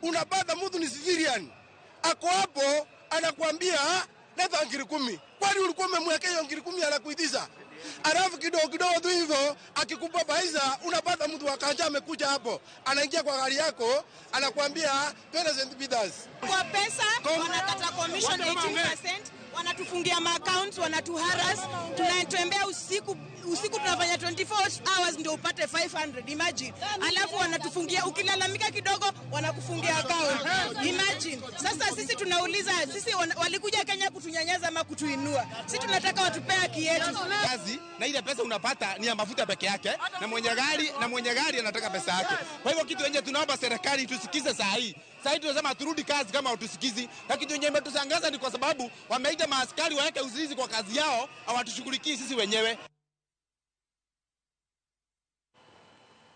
Unapata mtu ni civilian ako hapo anakuambia leta ngiri 10. Kwani ulikuwa umemwekea hiyo ngiri 10 anakuitisha? Alafu kidogo kidogo tu hivyo akikupa pesa, unapata mtu akanja amekuja hapo anaingia kwa gari yako anakuambia twende St. Peters. Kwa pesa wanakata commission 18%, Wanatufungia ma-accounts, wanatuharass, tunatembea usiku usiku, tunafanya 24 hours ndio upate 500, imagine. Alafu wanatufungia, ukilalamika kidogo wanakufungia account, imagine. Sasa sisi tunauliza, sisi walikuja Kenya kutunyanyaza ama kutuinua? Sisi tunataka watupee haki yetu. Kazi na ile pesa unapata ni ya mafuta peke yake, na mwenye gari anataka pesa yake. Kwa hivyo kitu yenye tunaomba serikali tusikize saa hii. Saa hii tunasema turudi kazi kama hatusikizi. Na kitu yenye imetusangaza ni kwa sababu wameita maaskari waweke uzinzi kwa kazi yao, hawatushughulikii sisi wenyewe.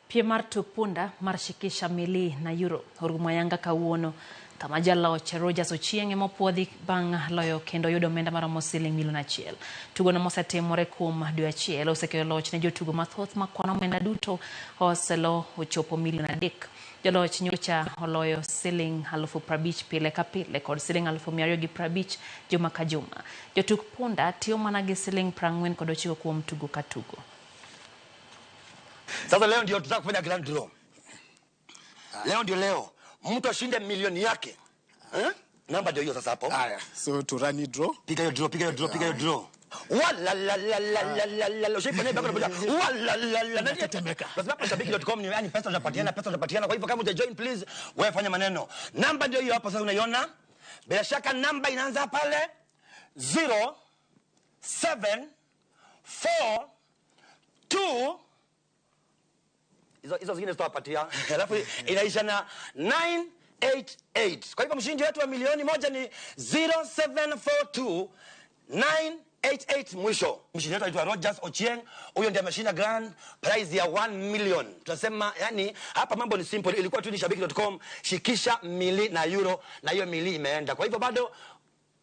Piem mar tuk punda mar Shikisha Mili na Euro orumo ayanga kawuono kama jaloch Rogers Ochieng ema opuodhi bang' loyo kendo yudo omenda maromo siling milion 1. Tugono mosetimore kuom dwe achiel osekelo loch ne jotugo mathoth ma kwan omenda duto oselo ochopo milion 3. Joloch nyocha oloyo siling 50,000 pile ka pile kod siling 250,000 juma ka juma. Jotuk punda tiyo mana gi siling 49 kuom tugo ka tugo. Sasa leo ndio tutaka kufanya grand draw. Leo ndio leo. Mtu ashinde milioni yake. Eh? Namba ndio hiyo sasa hapo. Haya, so to run it draw. Piga hiyo draw, piga hiyo draw, piga hiyo draw. Wala la la la la la la la. Ushaifanya hivi hapo? Wala la la la. Natetemeka. Lazima hapo shabiki.com ni yani pesa unapatiana, pesa unapatiana. Kwa hivyo kama hujajoin please, wewe fanya maneno. Namba ndio hiyo hapo sasa unaiona. Bila shaka namba inaanza pale 0 7 4 2. Hizo zingine zitawapatia. Alafu inaisha na 988. Kwa hivyo mshindi wetu wa milioni 1 ni 0742 988 mwisho. Mshindi wetu anaitwa Rogers Ochieng. Huyo ndiye ameshinda grand prize ya 1 million. Tunasema yani hapa mambo ni simple. Ilikuwa tu ni shabiki.com shikisha mili na euro na hiyo mili imeenda. Kwa hivyo bado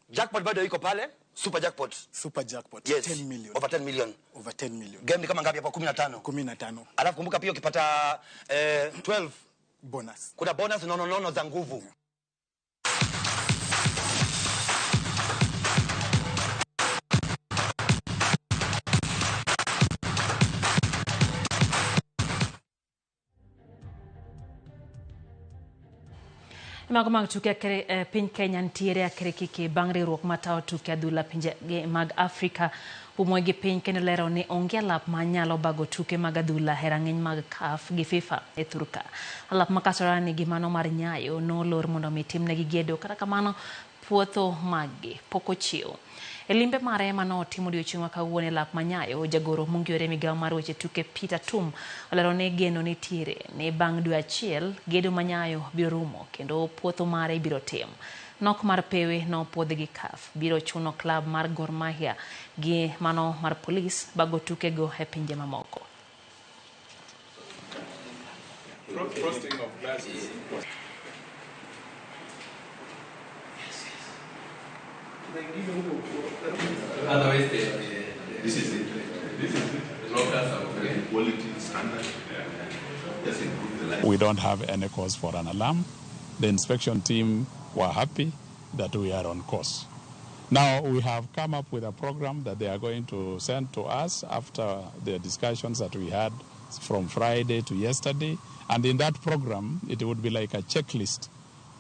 jackpot bado iko pale. Super jackpot. Super jackpot. Yes. 10 million. Over 10 million. Over 10 million. Game ni kama ngapi hapo? 15. 15. Alafu kumbuka pia ukipata 12 bonus. Kuna bonus nono za nguvu. Yeah. Mago mag tuke piny Kenya ntiere akirikiki bang' riwruok matayo tuke adhula pinje mag Afrika pumoe gi piny kendo lero ni onge alap manyalo bago tuke mag adhula e rang'iny mag CAF gi FIFA e thurka. Alap ma Kasarani gi mano mar Nyayo nolor mondo mi timnegi gedo, kata kamano puotho maggi pok ochiew. E limbe mare manotimo odiochieng' ma kawuono e lap ma Nyayo, jagoro mongirore migawo mar weche tuke Peter Tum olero ni geno nitiere ni bang' dwe achiel gedo ma Nyayo biro rumo kendo puotho mare ibiro tim. Nok mar pewe nopuodhi gi CAF biro chuno klab mar Gor Mahia gi mano mar Police bago tukego e pinje mamoko. Otherwise, this is it. This is it. The locals are okay. Quality standard. Just improve the life. We don't have any cause for an alarm. The inspection team were happy that we are on course. Now we have come up with a program that they are going to send to us after the discussions that we had from Friday to yesterday. And in that program, it would be like a checklist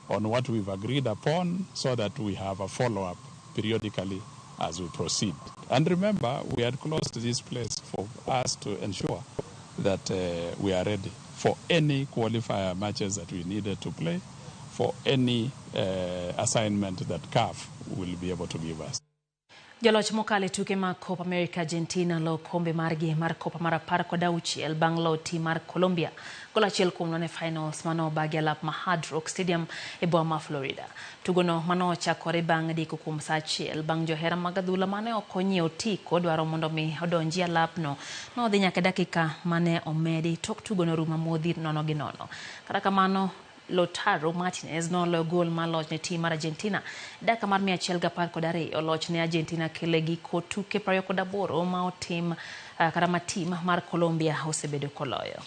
on what we've agreed upon so that we have a follow-up periodically as we proceed. And remember, we had closed this place for us to ensure that we are ready for any qualifier matches that we needed to play, for any assignment that CAF will be able to give us. Joloch mokalo e tuke mag Copa America Argentina lo kombe margi mar Copa mar 16 bang' loyo tim mar Colombia gol 1-0 e finals manobagi alap ma Hard Rock Stadium e boma ma Florida. Tugono manochakore bang' diko kuom saa achiel bang' johera mag adhula mane ok onyiewo otiko dwaro mondo mi odonji e alapno nodhi nyaka dakika mane omedi tok tugono rumo modhi 0-0. Kata kamano Lautaro Martinez noloyo gol mar loch ne tim mar Argentina dakika mar 112. Loch ne Argentina kele giko tuke 28 ma otim kata ma tim mar Colombia osebedo koloyo.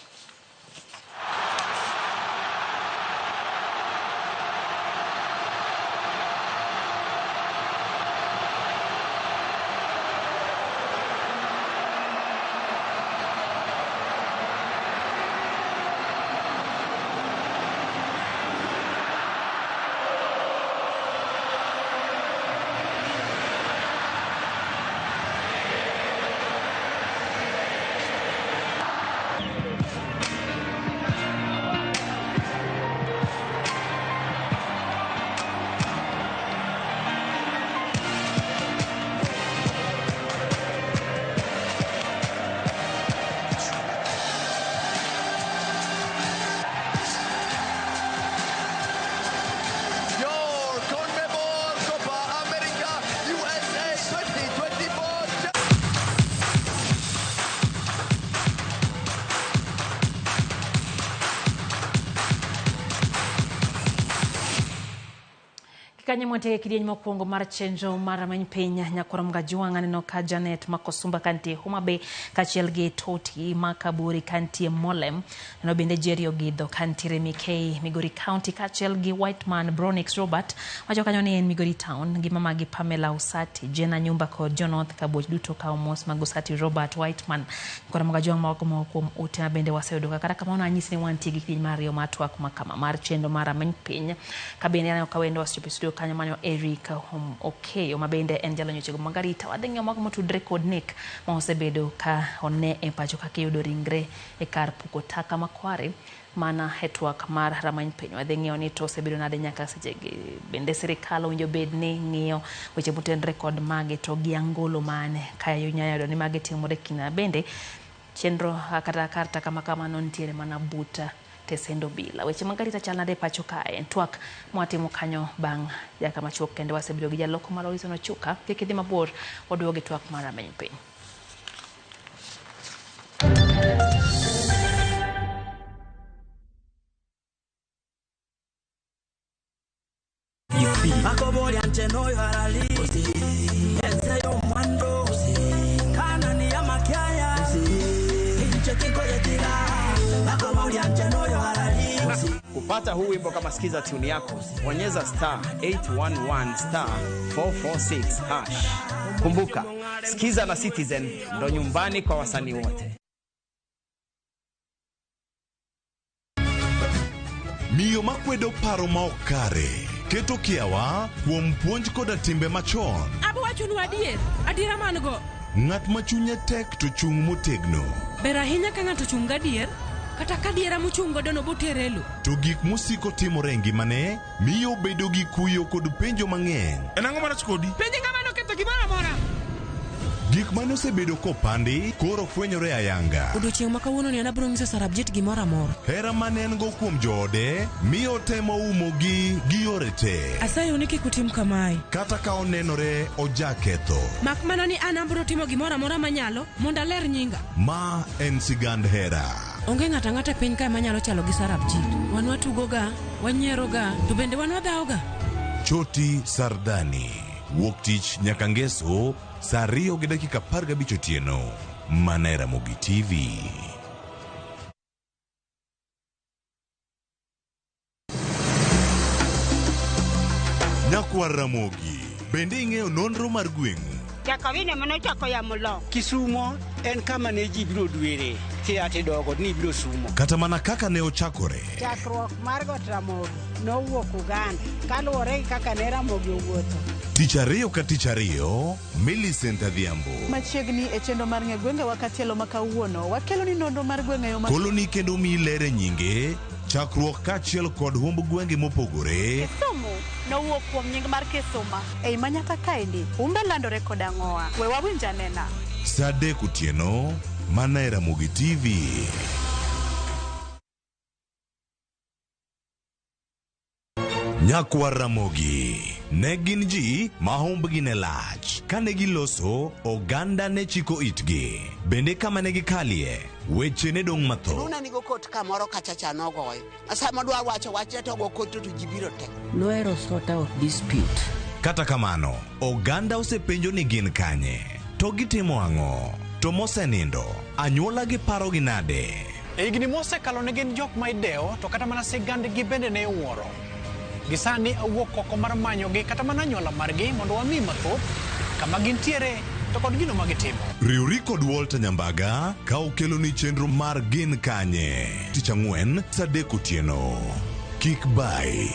Kanyo mwantege kidieny mokwongo mar chenro mar rameny piny nyakwar Mgajwang' aneno ka Janet Makosumba kantie Homa Bay kaachiel gi Toti Makaburi kantie Molem. Aneno bende Jerry Ogidho kantiere Mikei Migori County kaachiel gi Whiteman Bronix Robert wacho kanyo ni en Migori Town gi mamagi Pamela Usati, Jena Nyumba kod Jonoth Kabuoch duto kawo mos mag Usati Robert Whiteman. Nyakwar Mgajwang' moko moko kuom ute ma bende waseyudo ka kata kamano anyisi ni wantie gi kidieny mar ariyo mar twak makama mar chenro mar rameny piny ka bende aneno ka wendo wasechopo e studio kanyo manyo Eric Okeyo ma bende en jalony wechego mag arita. Wadhi ng'iyo mago motudre kod nek ma osebedo ka one e pacho kaka iyudo ringre e kar puko taka makware mana e twak mar ramany piny. Wadhi ng'iyo ni to osebedo nade nyaka sechegi. Bende sirikal owinjo bed ni ng'iyo weche motenore kod magi to gi angolo mane ka inyalo yudo ni magi timore kinde bende chenro kata kar taka ma kamano nitiere mana but tesend obila. Weche mag arita chal nade e pacho kae? En twak mwatimo kanyo bang' dakika machuok kende wasebedo gi jaloko mar Horizon Ochuka. Kik idhi mabor, waduogo gi twak mar rameny piny. Kupata huu wimbo kama sikiza tune yako, bonyeza star 811 star 446 hash. Kumbuka, Sikiza na Citizen ndo nyumbani kwa wasanii wote. Miyo makwedo paro ma ok kare keto kiawa kuom puonj koda timbe machon. Abo wachonu adier, adiera man go. Ng'at ma chunye tek to chung' motegno. Ber ahinya ka ng'ato ochung' gadier, kata ka adiera mochung' godo no botere e lo. To gik mosiko timore e ngimane miyo obedo gi kuyo kod penjo mang'eny. En ang'o marach kodi? Penj ng'ama noketho gimoro amora. Gik mane osebedo kopandi koro fwenyore ayanga. Odiochieng' ma kawuono ni an abiro nyiso Sarabjit gimoro amora. Hera mane en go kuom joode miyo otemo umogi gi yore te. Asayou ni kik utim kamae. Kata ka onenore ojaketho. Mak mana ni an abiro timo gimoro amora manyalo mondo aler nyinga. Ma en sigand hera. Onge ng'ato ang'ata e piny kae manyalo chalo gi Sarabjit. Wan watugoga, wanyieroga, to bende wan wadhawoga. Choti Sardani. Wuok tich nyaka ngeso saa 2:15 otieno. Mana e Ramogi TV. Nyakwar Ramogi, bende ing'eyo nonro mar gweng'u? Jakawine manochako yamo lo. Kisumo en kama ne ji biro dwere kia tidogo ni biro sumo. Kata mana kaka ne ochakore. Chakruok mar Got Ramogi nowuok Uganda kaluwore gi kaka ne Ramogi owuotho. Tich ariyo ka tich ariyo, Millicent Adhiambo. Machiegni e chenro mar ng'e gwengewa katielo ma kawuono, wakelo ni nonro mar gwenge yo ma Koloni kendo miyi ler e nyinge, chakruok kaachiel kod humb gwenge mopogore. Kisumu nowuok kuom nying mar Kisuma. Ei Manyata kaendi, humbe landore kod ang'owa. We wawinj anena. Saa 3 otieno, mana e Ramogi TV. Nyakwar Ramogi ne gin ji ma humbgi ne lach. Kane giloso, oganda ne chiko itgi. Bende kama ne gikalie, weche ne dong' mathoth. Luna nigo kot kamoro kacha cha nogoyo. Sama dwa wacho wachne to go kot to ji biro te. Nohero sort out dispute. Kata kamano, oganda osepenjo ni gin kanye, to gitimo ang'o, to mosenindo, anyuola gi parogi nade? E higni mosekalo ne gin jok ma idewo to kata mana sigandgi bende ne iwuoro. Gisani awuok oko mar manyogi kata mana anyuola margi mondo wami mathoth kama gintiere to kod gino ma gitimo. Riwri kod Walter Nyambaga ka okeloni chenro mar Gin Kanye tich ang'wen saa 3 otieno. Kik bayi.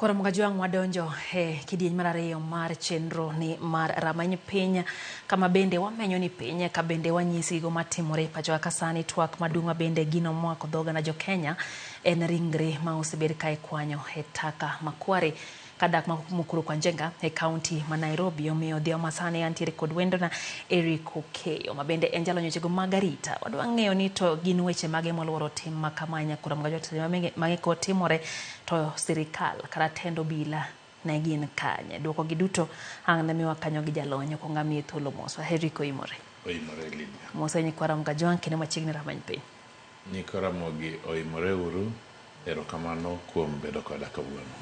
Koro Mgajwang' wadonjo e kidieny mar ariyo mar chenro ni mar rameny piny kama bende wamenyo ni piny ka bende wanyisi gigo matimore pacho kaka sani twak maduong' ma bende gino moa kod oganda jo Kenya en ringre ma osebed ka ikwanyo e taka makware kadak ma Mukuru kwa Njenga e kaunti ma Nairobi. Omiyo odhiambo masani antiere kod wendona Eric Okeyo ma bende en jalony wechego mag arita. Wadwa ng'eyo ni to gin weche mage moluoro tim ma kama nyakura Mgajwang' mage kotimore to sirikal kata tend obila ne gin kanye? Dwoko gi duto ang' ne miwa kanyo gi jalony. Okwongo amiye thuolo mos. Waheri koimore. Oimore Lydia. Mos e nyikwa Ramogi Ajwang' kendo machiegni rameny piny. Nyikwa Ramogi oimore uru. Erokamano kuom bedo koda kawuono.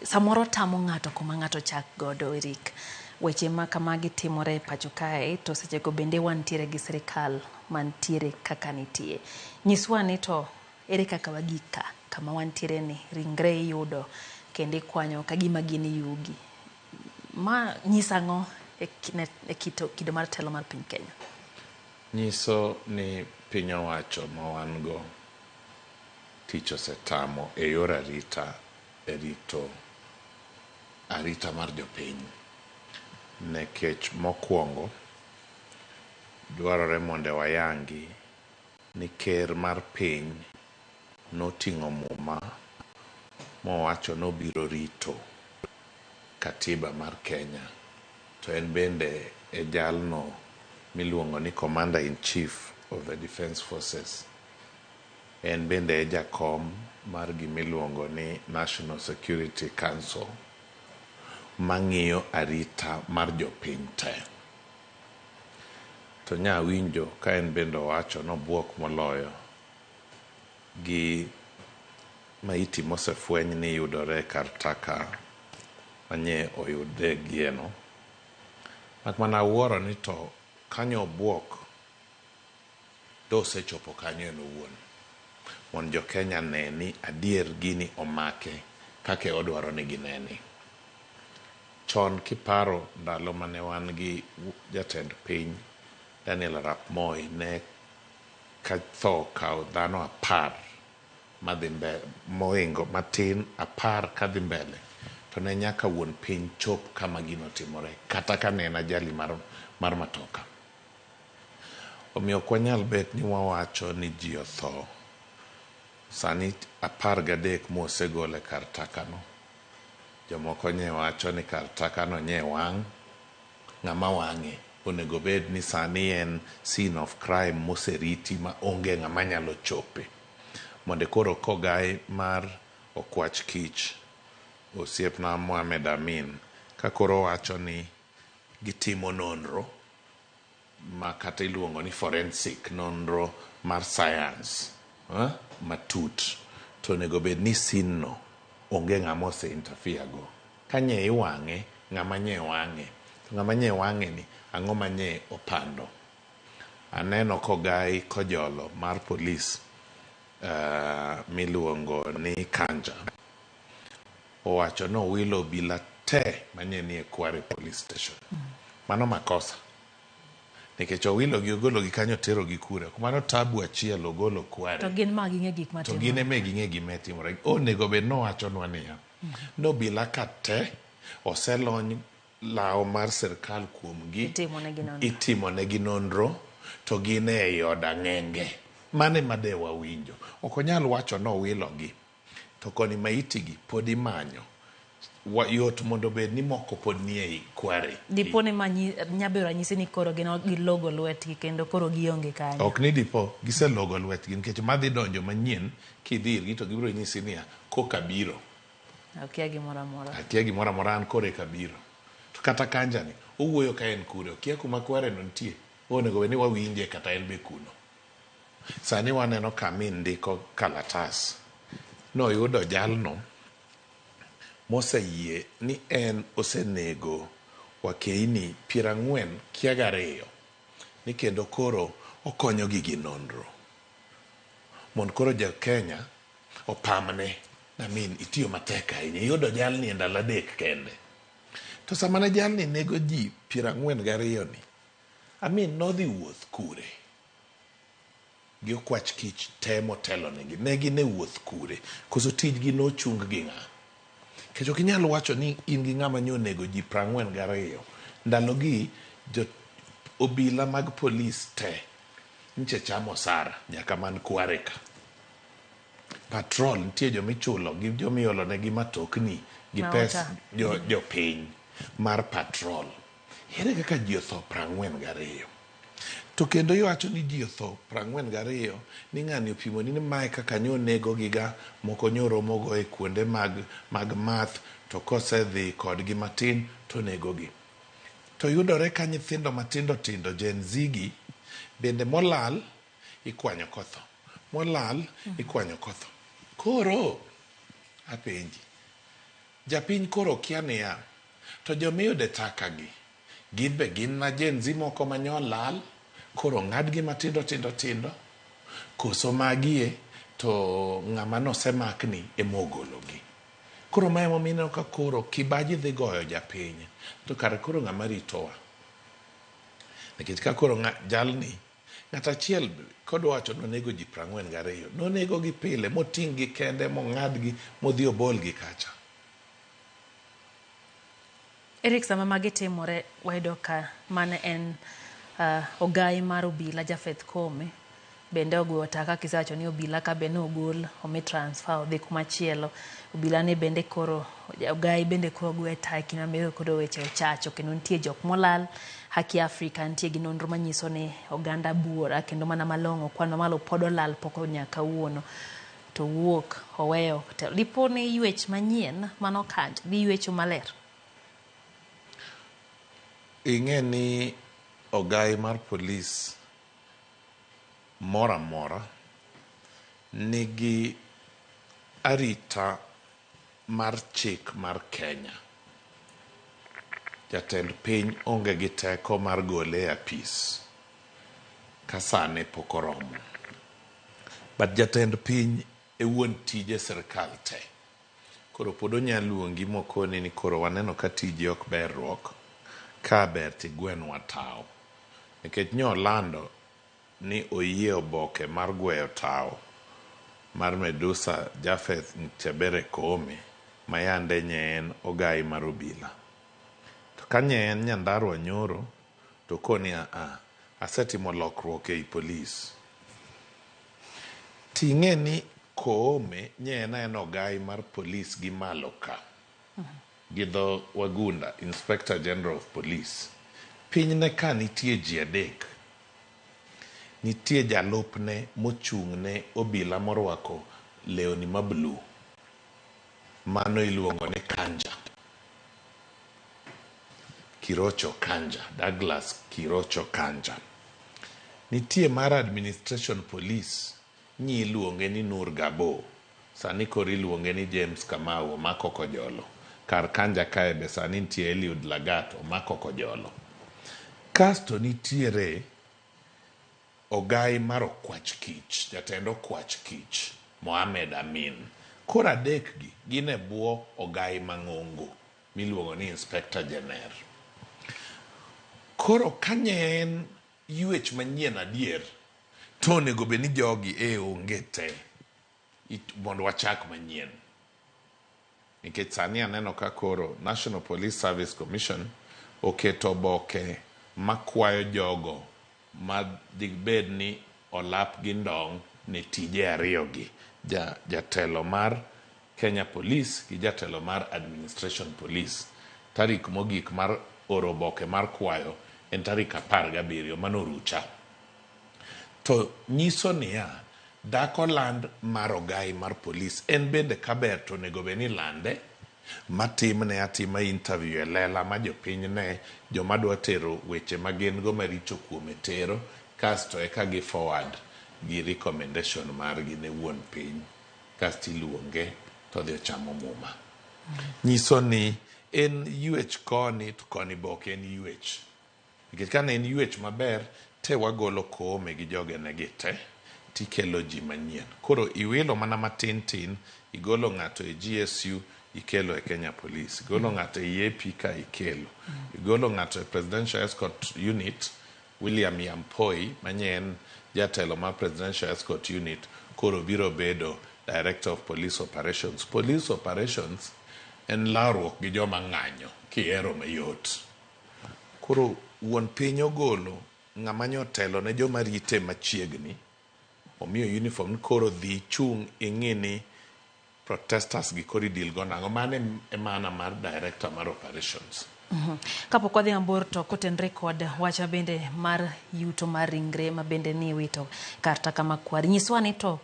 Samoro tamo ng'ato kuma ng'ato chak godo Eric. Weche ma kamagi timore e pacho kae to sechego bende wantiere gi sirikal mantiere kaka nitie. Nyiswa ni to ere kaka wagik ka kama wantiere ni ringre iyudo kendo ikwanyo ka gima gin yugi. Ma nyiso ang'o e kido mar telo mar piny Kenya? Nyiso ni piny owacho ma wan go tich osetamo e yor arita e rito arita mar jopiny. Nikech mokwongo dwarore mondo wayangi ni ker mar piny noting'o muma mowacho nobiro rito katiba mar Kenya. To en bende e jalno miluongo ni Commander in Chief of the Defence Forces. En bende e jakom mar gimiluongo ni National Security Council mang'iyo arita mar jopiny te. To nya winjo ka en bende owacho nobuok moloyo gi maiti mosefweny ni yudore kar taka manye oyude gieno. Mak mana awuoro ni to kanyo obuok dosechopo kanyo en owuon. Mondo jo Kenya ne ni adier gini omake kaka odwaro ni gineni. Chon kiparo ndalo mane wan gi jatend piny Daniel Arap Moi ne ka tho okawo dhano 10 madhi mbele moingo matin 10 kadhi mbele to ne nyaka wuon piny chop kama gino timore kata ka ne en ajali mar matoka. Omiyo ok wanyal bet ni wawacho ni ji otho. Sani 13 mosegol e kar takano. Jomoko nye wacho ni kar takano nye wang'. Ng'ama wang'e onego bed ni sani en scene of crime moseriti ma onge ng'ama nyalo chope. Mondo koro kogai mar Okwach Kich, osiepna Mohamed Amin, ka koro wacho ni gitimo nonro ma kata iluongo ni forensic nonro mar science matut, to onego bed ni scene no onge ng'ama ose interfere go. Ka nye iwang'e, ng'ama nye wang'e. To ng'ama nye wang'e ni, ang'o ma nye opando? Aneno kogai kojolo mar polis miluongo ni Kanja. Owacho ni owilo obila te manye nie Kware police station. Mano makosa. Nikech owilo gi ogolo gi kanyo tero gi kure. Mano tabu achiel ogolo Kware. To gin ma ging'e gik matimore. To gin ema ging'e gima timore. Onego bed nowachonwa niya. Nobila ka te oselony law mar sirkal kuomgi. Itimonegi nonro to gin e od ang'enge. Mano ema de wawinjo. Ok onyal wacho nowilogi. To koni maiti gi pod imanyo. Yot mondo bed ni moko pod nie Kware. Dipo ni ma nyabedo ranyisi ni koro gilogo lwetgi kendo koro gionge kanyo. Ok ni dipo, giselogo lwetgi nikech madhi donjo manyien kidhi irgi to gibiro nyisi niya koka biro. Akia gimoro amora. Akia gimoro amora an koro eka biro. To kata Kanja ni owuoyo ka en kure, okia kuma Kware no nitie. Onego bed ni wawinje kata en be kuno. Sani waneno ka min ndiko kalatas. Noyudo jalno moseyie ni en osenego wakeini 42 ni kendo koro okonyogi gi nonro. Mondo koro jo Kenya opamne na min itiyo matek ahinya. Iyudo jalni e ndalo 3 kende. To sama ne jalni nego ji 42 ni, Amin nodhi wuoth kure? Gi Okwach Kich temo telonegi. Ne gin e wuoth kure? Koso tijgi nochung gi ng'a? Nikech ok inyal wacho ni in gi ng'ama nyo onego ji 42. Ndalogi jo obila mag polis te nche chamo osara nyaka man Kware ka. Patrol nitie jomichulo gi jomiolonegi matokni gi pes jopiny mar patrol. Ere kaka ji otho 42? To kendo iwacho ni ji otho 42 ni ng'ani opimoni ni mae kaka nyo onegogiga, moko nyo romogo e kuonde mag, mag math to kosedhi kodgi matin to onegogi. To yudore ka nyithindo matindo tindo Gen Z gi bende molal ikwanyo kotho, molal ikwanyo kotho. Koro apenji, japiny koro kia niya, to jomiyude taka gi, gin be gin na Gen Z moko ma nyo olal, koro ong'adgi matindo tindo tindo, koso magie to ng'ama nosemakni ema ogologi. Koro ma emomiyo ineno ka koro kibaji dhi goyo japiny, to kare koro ng'ama ritowa. Nikech ka koro jalni, ng'at achiel kodwa wacho ni onego ji 42, nonegogi pile, moting'gi kende, mong'adgi, modhi obolgi kacha. Eric, sama magi timore, wayudo ka mane en ogai mar obila Japheth Koome bende ogoyo taka kisewacho ni obila ka be nogol omi transfer odhi kumachielo. Obila ni bende koro ogai bende koro ogoyo taka kinde ma koro weche ochacho kendo nitie jok molal. Haki Africa nitie gi nonro manyiso ni oganda buora kendo mana malong'o kwan mamalo pod olal pok nyaka kawuono. To wuok oweyo dipo ni ywech manyien mano kanjo dhi ywecho maler. Ing'e ni ogai mar polis moro amora nigi arita mar chik mar Kenya. Jatend piny onge gi teko mar gole e apis ka sane pok oromo. But jatend piny e wuon tije sirkal te. Koro pod onya luongi mokoni ni koro waneno ka tiji ok ber ruok, ka ber tigwenwa tawo. Nikech nyo olando ni oyie oboke mar gweyo tawo mar Medusa Japheth Nchebere Koome ma yande nye en ogai mar obila. To ka nye en Nyandarua nyoro to koni a asetimo lokruok ei polis. Ting'e ni Koome nye en aena ogai mar polis gi malo ka. Gi dho wagunda, Inspector General of Police. Pinyne ka nitie ji adek. Nitie jalupne mochung'ne obila morwako lewni ma blue. Mano iluongo ni Kanja. Kirocho Kanja, Douglas Kirocho Kanja. Nitie mar Administration Police, nyi iluonge ni Nur Gabo. Sani koro iluonge ni James Kamau, omako kojolo. Kar Kanja kae be sani nitie Eliud Lagat, omako kojolo. Kasto nitiere ogai mar Okwach Kich, jatend Okwach Kich, Mohamed Amin. Koro adek gi gin e bwo ogai mang'ongo miluongo ni Inspector General. Koro ka nye en ywech manyien adier, to onego bed ni jogi e onge te mondo wachak manyien. Nikech sani aneno ka koro National Police Service Commission oketo oboke makwayo jogo ma dibed ni olap gi ndong' ne tije ariyo gi, jatelo mar Kenya Police gi jatelo mar Administration Police. Tarik mogik mar oro oboke mar kwayo en tarik 17, mano rucha. To nyiso niya, dhako land mar ogai mar polis en bende kaber to onego bed ni lande matimne atima interview e lela ma jopiny ne joma dwa tero weche ma gin go maricho kuome tero, kasto eka gi forward gi recommendation margi ne wuon piny, kasto iluonge to odhi ochamo muma. Nyiso ni en ywech koni to koni be ok en ywech. Nikech kane en ywech maber, te wagolo Koome gi jogene gi te, tikelo ji manyien. Koro iwilo mana matin tin, igolo ng'ato e GSU, ikelo e Kenya Police. Igolo ng'ato e AP ka ikelo. Igolo ng'ato e Presidential Escort Unit, William Yampoi, manye en jatelo mar Presidential Escort Unit, koro biro bedo Director of Police Operations. Police Operations en lawruok gi joma ng'anyo, kihero mayot. Koro wuon piny ogolo ng'ama nyotelo ne joma rite machiegni, omiyo uniform ni koro dhi chung' ing'i ni protesters gi koro idil go nang'o. Mano e maana mar director mar operations. Kapok wadhi mabor to kotenre kod wach bende mar yuto mar ringre ma bende ni wito kar taka makwar. Nyiswa ni to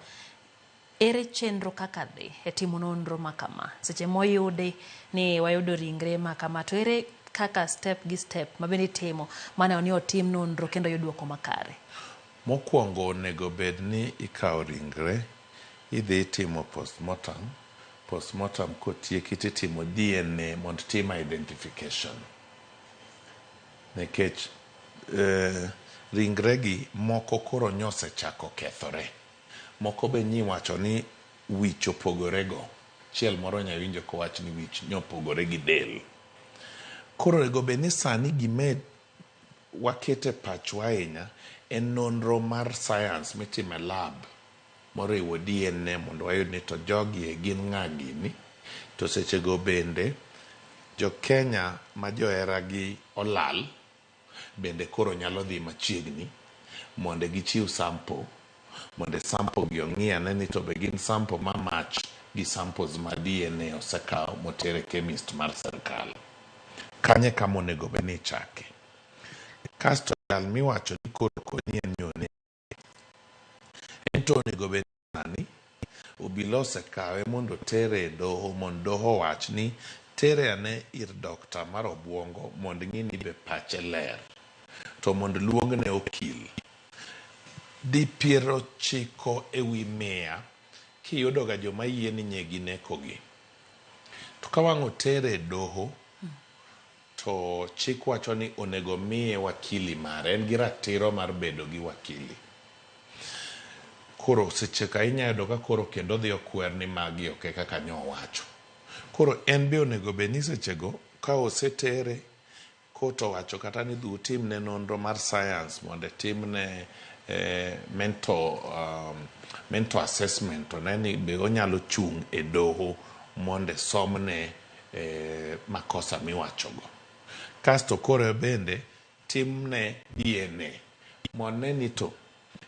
ere chenro kaka dhi e timo nonro ma kama? Seche moyudi ni wayudo ringre ma kama to ere kaka step gi step ma bende itimo maneno ni otim nonro kendo oyud duoko makare? Mokwongo onego bed ni ikawo ringre idhi itimo postmortem. Postmortem kotieki titimo DNA mondo tim identification. Nikech ringre gi moko koro nyosechako kethore. Moko be nyiwacho ni wich opogore go. Chiel moro nyawinjo kowach ni wich nyopogore gi del. Koro onego bed ni sani gime wakete pachwa ahinya en nonro mar science mitimo e lab moriwo DNA mondo wayud ni to jogi e gin ng'a gini. To sechego bende jo Kenya ma joheragi olal bende koro nyalo dhi machiegni mondo gichiw sample mondo sample gi ong'i ane ni to be gin sample ma match gi samples ma DNA osekaw moter e chemist mar sirkal. Kanyo e kama onego bed ni ichake. Kasto jal miwacho ni koro konyi en ni onege. En to onego bed ni obila osekawe mondo otere e doho mondo doho owach ni tere ane ir dokta mar obuongo mondo ng'i ni be pache ler. To mondo luongne okil. Di 90 ewi 100 kiyudo ga joma yie ni nye ginekogi. To ka wang' otere e doho to chik wacho ni onego miye wakili mare. En gi ratiro mar bedo gi wakili. Koro seche ka inya yudo ka koro kendo odhi okwer ni magi ok e kaka nyowacho. Koro en be onego bed ni sechego ka osetere court owacho kata ni dhi utimne nonro mar science mondo timne mental assessment one ni be onyalo chung' e doho mondo somne makosa miwachogo. Kasto koro bende timne DNA mondo ne ni to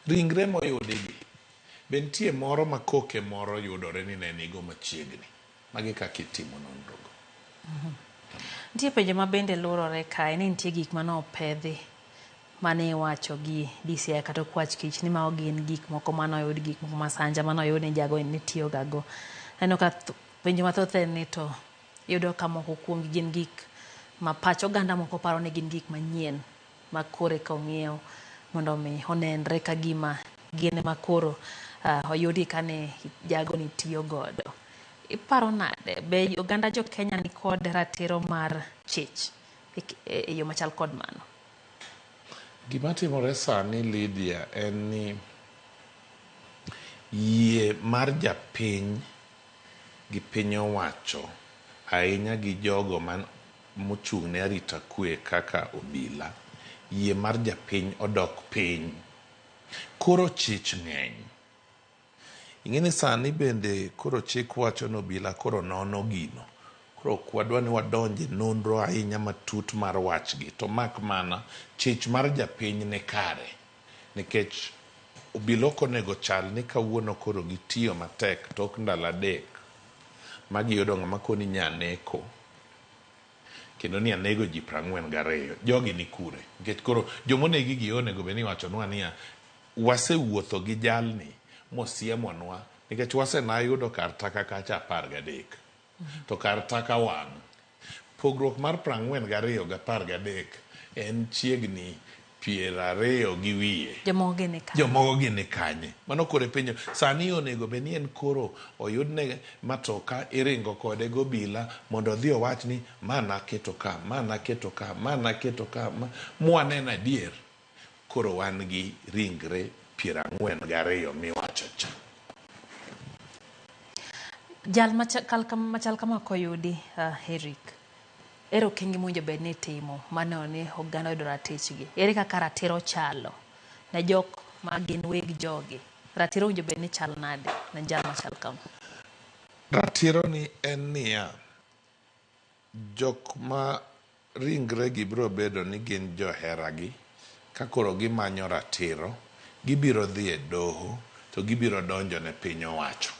ringre moyudi gi be nitie moro ma koke moro yudore ni ne nigo machiegni. Magi kaka itimo nonro go. Nitie penjo ma bende lurore kae ni nitie gik mane opedhi mane iwacho gi DCI kata okwach kich ni mago gin gik moko mane oyud gik moko masanja mane oyud ni jago ni tiyo ga go. Aneno ka penjo mathoth en ni to iyudo ka moko kuomgi gin gik ma pach oganda moko paro ni gin gik manyien ma koro eka ong'iew mondo mi onenre ka gima gin ema koro oyudgi kane jago ni tiyo godo. Iparo nade? Be oganda jo Kenya ni kod ratiro mar chich e yo machal kod mano? Gima timore sani Lydia en ni yie mar japiny gi piny owacho ahinya gi jogo man mochung' ne arita kwe kaka obila, yie mar japiny odok piny. Koro chich ng'eny. Ing'e ni sani bende koro chik wacho ni obila koro nono gino. Koro ok wadwa ni wadonj e nonro ahinya matut mar wachgi. To mak mana chich mar japiny ni kare. Nikech obila ok onego chal ni kawuono koro gitiyo matek tok ndalo 3 ma giyudo ng'ama koni nyaneko. Kendo ni anego ji 42. Jogi ni kure? Nikech koro jomonegi gi onego bed ni iwachonwa niya wasewuotho gi jalni mosiemonwa nikech wasenayudo kar taka kacha 13. To kar taka wang'. Pogruok mar 42 gi 13 en chiegni 20 gi wiye. Jomoko gi ni kanye? Jomoko gi ni kanye? Mano koro e penjo. Sani onego bed ni en koro oyudne matoka iringo kode gobila mondo odhi owach ni ma naketo ka, ma naketo ka, ma naketo ka, ma mwaneno adier. Koro wan gi ringre 42 miwacho cha. Jal machal kama koyudi Eric, ere okenge mowinjo bed ni itimo maneno ni oganda oyudo ratichgi? Ere kaka ratiro chalo ne jok ma gin weg jogi? Ratiro owinjo bed ni chal nade ne jal machal kama? Ratiro ni en niya, jok ma ringre gi biro bedo ni gin joheragi, ka koro gimanyo ratiro, gibiro dhi e doho to gibiro donjo ne piny owacho.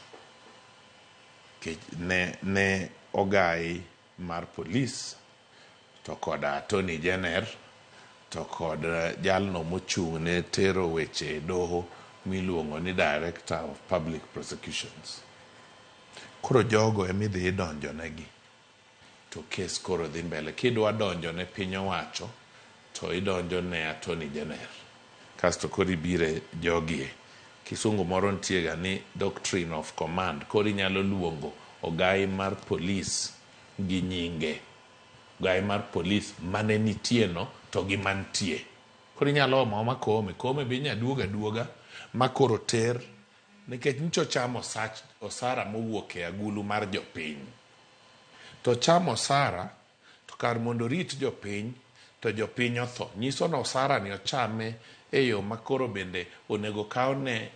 Ne ogai mar polis to koda Attorney General to kod jalno mochung' ne tero weche e doho miluongo ni Director of Public Prosecutions. Koro jogo emidhi idonjonegi to kes koro dhi mbele. Kidwa donjo ne piny owacho to idonjo ne Attorney General kasto koro ibire jogie. Kisungu moro nitie ga ni doctrine of command, koro inyalo luongo ogai mar polis gi nyinge. Ogai mar polis mane nitie no to gi mantie. Koro inyalo omo aoma Koome, Koome be inyalo duog aduoga ma koro ter nikech nyicha ochamo osach osara mowuok e agulu mar jopiny. To ochamo osara to kar mondo orit jopiny to jopiny otho. Nyiso ni osara ni ochame e yo ma koro bende onego kawne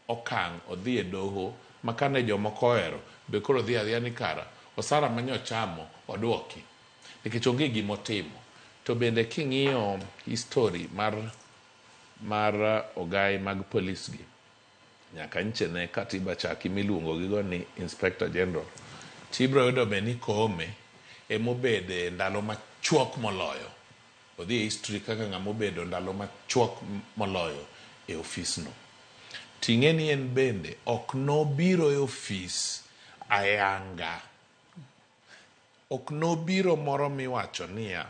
okang' odhi e doho ma kane jomoko ohero be koro dhi adhiya ni kara osara mane ochamo oduoki nikech onge gima otimo. To bende king'iyo history mar mar ogai mag polis gi nyaka nche ne katiba chaki miluongo gigo ni Inspector General tibro yudo be ni Koome emobede ndalo machuok moloyo. Odhi e history kaka ng'ama obedo ndalo machuok moloyo e ofis no. Ting'e ni en bende ok nobiro e ofis ayanga. Ok nobiro moro miwacho niya,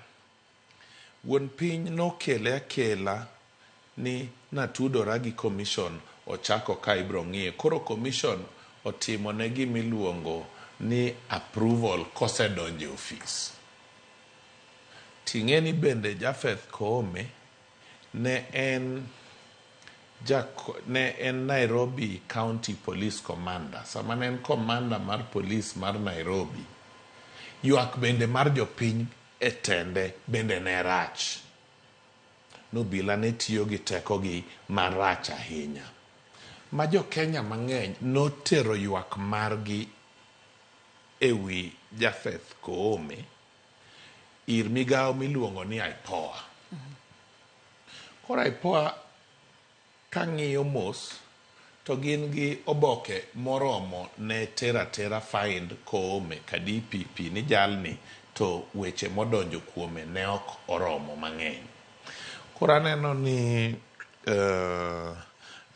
wuon piny nokele akela ni natudora gi commission ochako ka ibro ng'iye. Koro commission otimo ne gimiluongo ni approval kosedonjo e ofis. Ting'e ni bende Japheth Koome ne en ne en Nairobi County Police Commander. Sama ne en commander mar police mar Nairobi, ywak bende mar jopiny e tende bende ne rach. Nobila ne tiyo gi tekogi marach ahinya. Ma jo Kenya mang'eny notero ywak margi e wi Japheth Koome ir migawo miluongo ni IPOA. Koro IPOA kang'iyo mos to gin gi oboke moromo ne tero atera find Koome ka DPP ni jalni to weche modonjo kuome ne ok oromo mang'eny. Koro aneno ni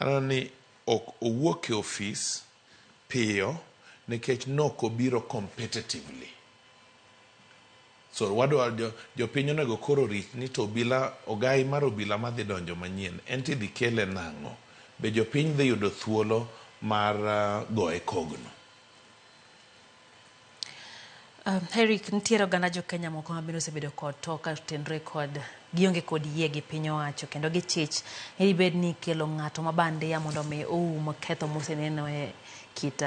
aneno ni ok owuok e ofis piyo nikech nok obiro competitively. So wadwa jopiny onego koro rit ni to obila ogai mar obila madhi donjo manyien en tidhi kele nang'o? Be jopiny dhi yudo thuolo mar goye kogno? Eric, nitiere oganda jo Kenya moko ma bende osebedo kod to ka otenore kod gionge kod yie gi piny owacho kendo gichich ni dibed ni kelo ng'ato ma bandia mondo mi oum ketho moseneno e kit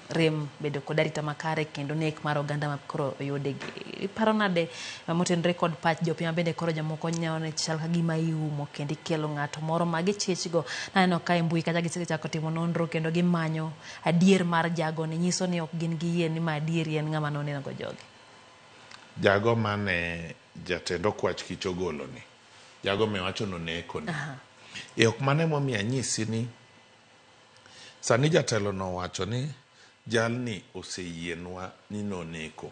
rem bedo kod arita makare kendo nek mar oganda ma koro oyude. Iparo nade motenore kod pach jopiny ma bende koro jomoko neno ni chal ka gima iumo kendo ikelo ng'ato moro ma gichich go. Naneno ka e mbui kacha gisechako timo nonro kendo gimanyo adier mar jagoni, nyiso ni ok gin gi yie ni ma adieri en ng'ama nonego jogi. Jago mane jatend okwach kich ogolo ni, jago miwacho noneko ni. E ok mano emomiyo anyisi ni sani jatelo no owacho ni jalni oseyienwa ni noneko.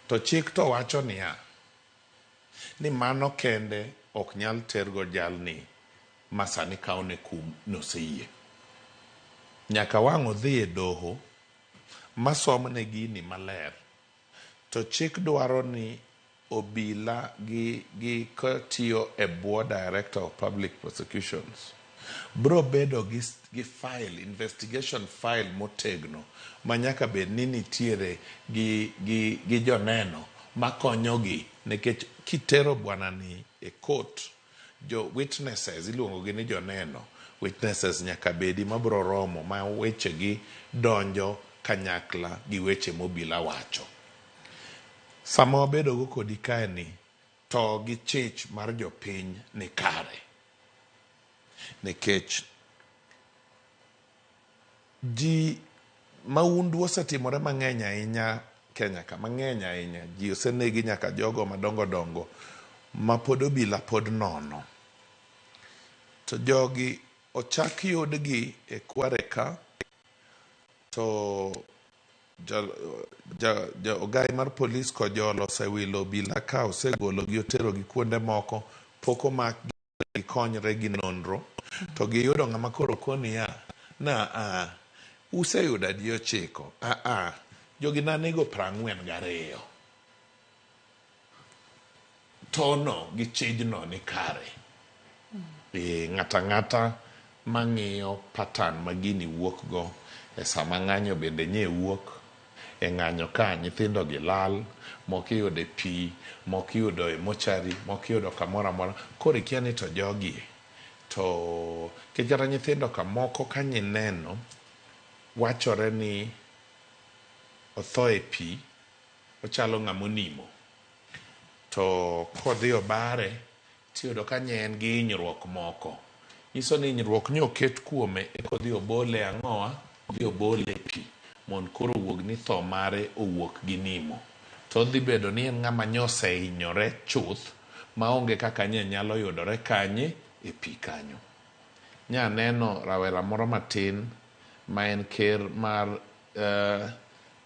To chik to wacho niya, ni mano kende ok nyal tergo jalni ma sani kawne kum noseyie. Nyaka wang' odhi e doho masomne gini maler. To chik dwaro ni obila gi katiyo e bwo Director of Public Prosecutions bro bedo gi file, investigation file motegno ma nyaka bed ni nitiere gi joneno makonyogi nikech kitero bwana ni e court, jo witnesses iluongo gi ni joneno, witnesses nyaka bedi mabro romo ma wechegi donjo kanyakla gi weche mobila wacho. Sama wabedo go kodi kae ni to gi chich mar jopiny ni kare. Nikech ji maundu osetimore mang'eny ahinya Kenya ka, mang'eny ahinya. Ji osenegi nyaka jogo madongo dongo ma pod obila pod nono. To jogi ochak yudgi e kware ka to Ja, ja, ja ogai mar polis Kojolo osewilo obila ka osegologi oterogi kuonde moko pok omakgi gikonyre gi nonro to giyudo ng'ama koro koniya na a useyudo adi ochiko a a jogi nanego 42 tono gi chijno ni kare. E, ng'ata ng'ata mang'iyo pattern ma gini wuok go e sama ng'anyo bende nye wuok e ng'anyo ka nyithindo gi lal moko iyudo e pi moko iyudo e mochari moko iyudo kamoro amora koro ikia ni to jogi to nikech kata nyithindo ka moko ka nyineno wachore ni otho e pi ochalo ng'ama onimo to kodhi obare tiyudo ka nye en gi hinyruok moko. Nyiso ni hinyruok ni oket kuome eka odhi obole ang'owa, odhi obole e pi mondo koro owuog ni tho mare owuok gi nimo. To odhi bedo ni en ng'ama nye osehinyore chuth maonge kaka nye nyalo yudore kanye e pi kanyo. Nye aneno rawera moro matin ma en ker mar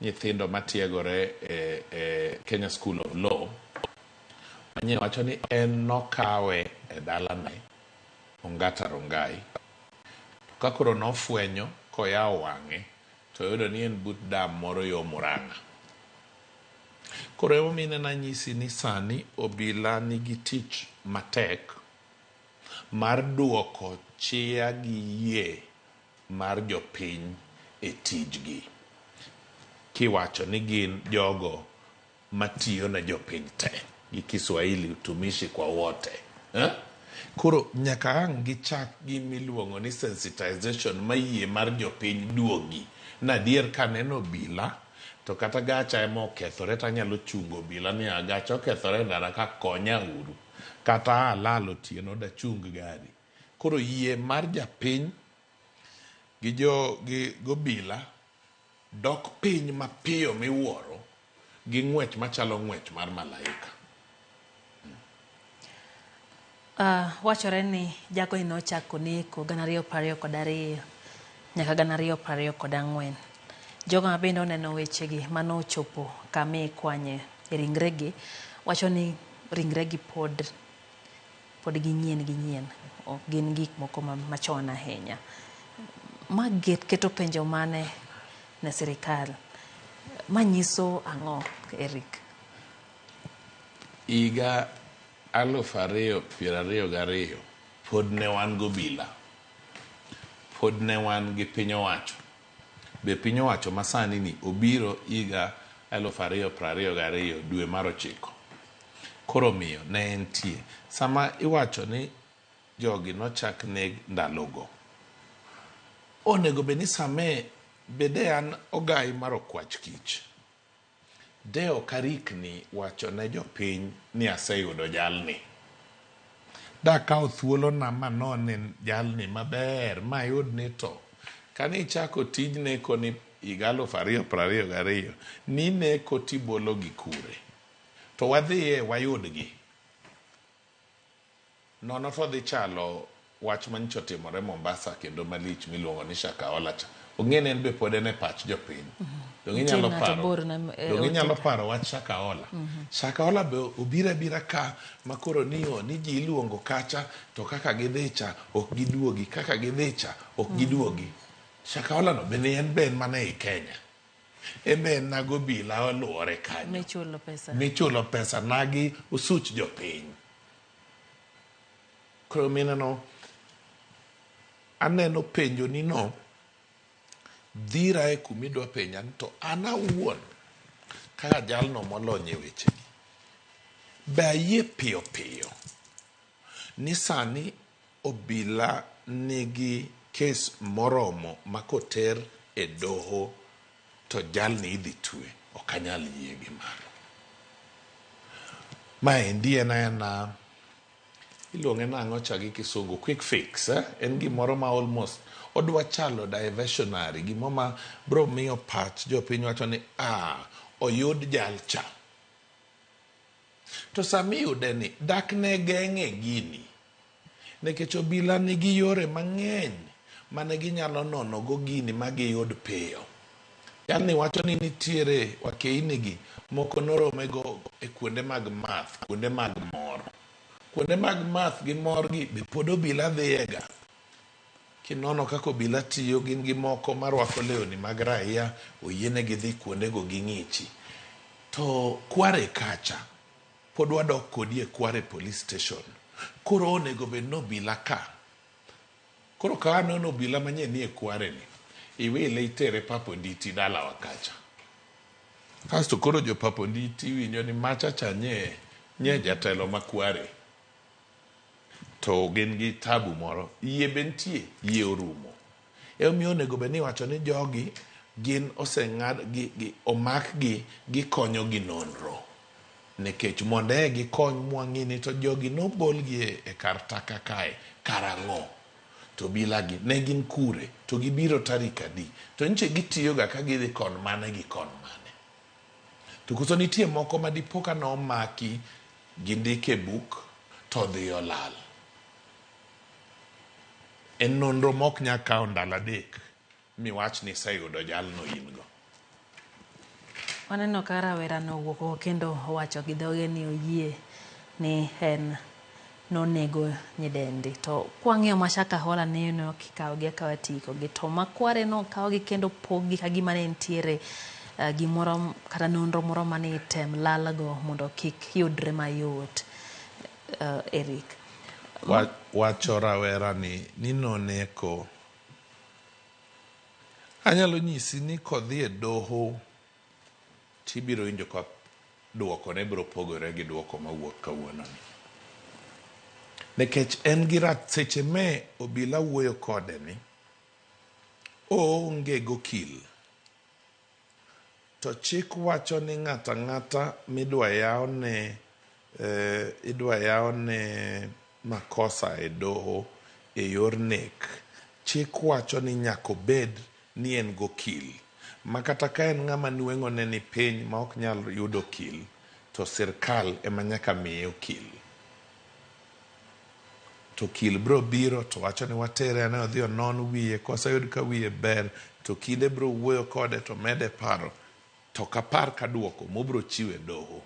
nyithindo matiegore e, e Kenya School of Law manye wacho ni en nokawe e dalane Ongata Rongai. To ka koro nofwenyo koyawo wang'e to oyudo ni en but dam moro yo Murang'a. Koro emomiyo ineno anyisi ni sani obila nigi tich matek mar duoko chia gi yie mar jopiny e tijgi. Kiwacho ni gin jogo matiyo ne jopiny te gi Kiswahili utumishi kwa wote. Eh? Koro nyaka ang' gichak gimiluongo ni sensitization ma yie mar jopiny duogi. Na adier kaneno obila to kata gacha ema okethore tanyalo chungo obila ni a gacha okethore e ndara ka konya uru. Kata alal otieno dachung gari. Koro yie mar japiny gi jo gi gobila dok piny mapiyo miwuoro gi ng'wech machalo ng'wech mar malaika. Wachore ni jagoni nochako neko 2022 nyaka 2024. Jogo ma bende oneno wechegi manochopo kama ikwanye ringregi wacho ni ringregi pod pod ginyien ginyien ok gin gik moko machon ahinya. Ma keto penjo mane ne sirikal? Ma nyiso ang'o Eric? Higa 2022 pod ne wan gobila, pod ne wan gi piny owacho. Be piny owacho masani ni obiro higa 2022 dwe mar 9. Koro omiyo ne entie. Sama iwacho ni jogi nochak neg ndalogo, onego bed ni same bede an ogai mar okwach kich. De ok arikni wacho ne jopiny ni aseyudo jalni. Dakawo thuolona manone jalni maber mayud ni to kane ichako tij neko ni higa 2022 nineko tibolo gi kure. To wadhiye wayudgi. Nono to dhi chalo wach manyicha otimore Mombasa kendo malich miluongo ni Shakahola cha. Ong'e ni en be pod en e pach jopiny. Donge inyalo paro, donge inyalo paro wach Shakahola? Shakahola be obiro abira ka makoro ni o ni ji iluongo kacha to kaka gidhi cha ok giduogi, kaka gidhi cha ok giduogi. Shakahola no be ne en be en mana ei Kenya. En be en nago obila oluore kanyo. Michulo pesa. Michulo pesa nagi osuch jopiny. Koro mineno aneno penjo ni no dhira e kuma idwa penja ni to an awuon kaka jalno molony e wechegi be ayie piyo piyo ni sani obila nigi kes moromo ma koter e doho to jalni idhi twe. Ok anyal yie gi mano. Maendi en aena iluonge nang'o cha gi kisungu quick fix eh? En gimoro ma almost odwa chalo diversionary gimoro ma bro miyo pach jopiny wacho ni ah oyud jal cha. To sama iyude ni dak ne geng'e gini nikech obila nigi yore mang'eny mane ginyalo nono go gini ma giyud piyo. Jalni wacho ni nitiere wakeini gi moko noromego e kuonde mag math, kuonde mag mor. Kuonde mag math gi mor gi be pod obila dhiyega. Kinono kaka obila tiyo gin gi moko marwako lewni mag raia oyienegi dhi kuondego ging'ichi. To Kware kacha pod wadok kodi e Kware police station. Koro onego bed ni obila ka. Koro ka aneno obila manyien ni e Kware ni, iwile itere Pap Onditi dalawa kacha. Kasto koro jo Pap Onditi winjo ni macha cha nye nye jatelo ma Kware. To gin gi tabu moro. Yie be nitie, yie orumo. Emomiyo onego bed ni iwacho ni jogi gin oseng'ad gi, gi omakgi gikonyo gi nonro. Nikech mondo e gikony mwang'i ni to jogi nobolgi e kar taka kae karang'o? To obila gi ne gin kure? To gibiro tarik adi? To nyiche gitiyoga ka gidhi kon mane gi kon mane? To koso nitie moko ma dipo ka nomaki gindike buk to odhi olal. En nonro mok nyal kawo ndalo 3 miwach ni iseyudo jalno in go. Waneno ka rawerano owuok oko kendo owacho gi dhoge ni oyie ni en nonego nyidendi. To kwang'iyo Mashaka Hola neno kikawogi akawa tikogi to makware nokawgi kendo poggi ka gima ne nitiere gimoro kata nonro moro mane item lalgo mondo kik yudre mayot. Eric. Wacho rawera ni noneko. Anyalo nyisi ni kodhi e doho tibiro winjo ka duoko ne biro pogore gi duoko mawuok kawuono ni. Nikech en gi rat seche me obila wuoyo kode ni oonge gokil. To chik wacho ni ng'ato ang'ata midwa yawne idwa yawne makosa e doho e yor nek. Chik wacho ni nyaka obed ni en gokil. Ma kata ka en ng'ama nweng'one ni piny ma ok nyal yudo okil, to sirkal ema nyaka miye okil. To okil biro biro to wacho ni watere ane odhi onon wiye, koseyud ka wiye ber, to okinde biro wuoyo kode to mede paro. To ok apar ka duoko mobiro chiwo e doho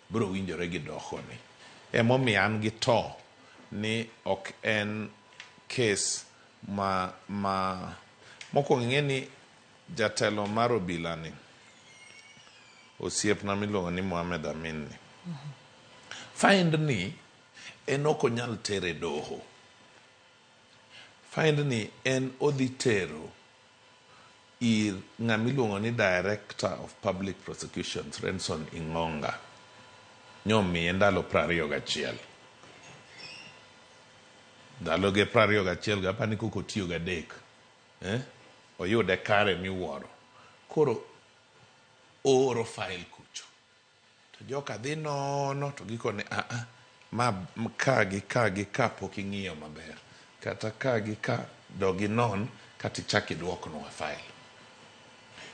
biro winjore gi doho ni. Emomiyo an gi to ni ok en kes ma mokwongo ing'e ni jatelo mar obila ni osiepna miluongo ni Mohamed Amin ni. Find ni en ok onyal tere doho. Find ni en odhi tero ir ng'ama iluongo ni Director of Public Prosecutions Renson Ingonga. Nyomiye ndalo 21. Ndalo ge 21 go apani koko otiyo gi 3. Oyude kare miwuoro. Koro ooro file kucho. To joka dhi nono to gikone a ma ka gi ka gi ka pok ing'iyo maber. Kata ka gi ka dog inon kata ichak iduoknwa file.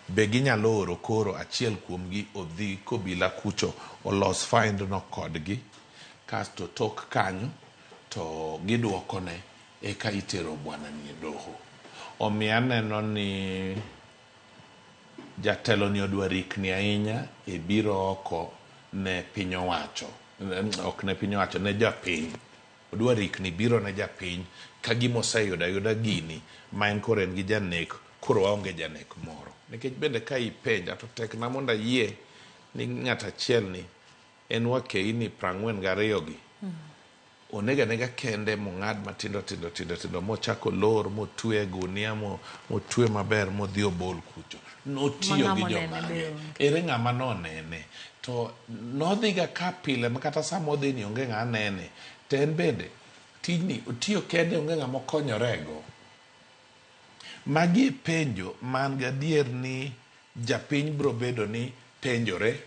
Be ginyalo oro koro achiel kuomgi odhi kobila kucho olos find no kodgi kasto tok kanyo to giduokone eka itero bwana ni e doho. Omiyo aneno ni jatelo ni odwa rikni ahinya e biro oko ne piny owacho. Ok ne piny owacho, ne japiny. Odwa rikni biro ne japiny ka gima oseyudo ayuda gini ma en koro en gi janek, koro waonge janek moro. Nikech bende ka ipenja to tekna mondo ayie ni ng'at achiel ni en wakeini 42 gi. Onego anega kende mong'ad matindo tindo tindo tindo mochako lor motwe e gunia motwe maber modhi obol kucho. Notiyo gi jomage. Ere ng'ama nonene? To nodhiga ka pile ma kata sama odhi ni onge ng'a nene. To en bende tijni otiyo kende onge ng'ama okonyorego. Magi e penjo man gadier ni japiny biro bedo ni penjore,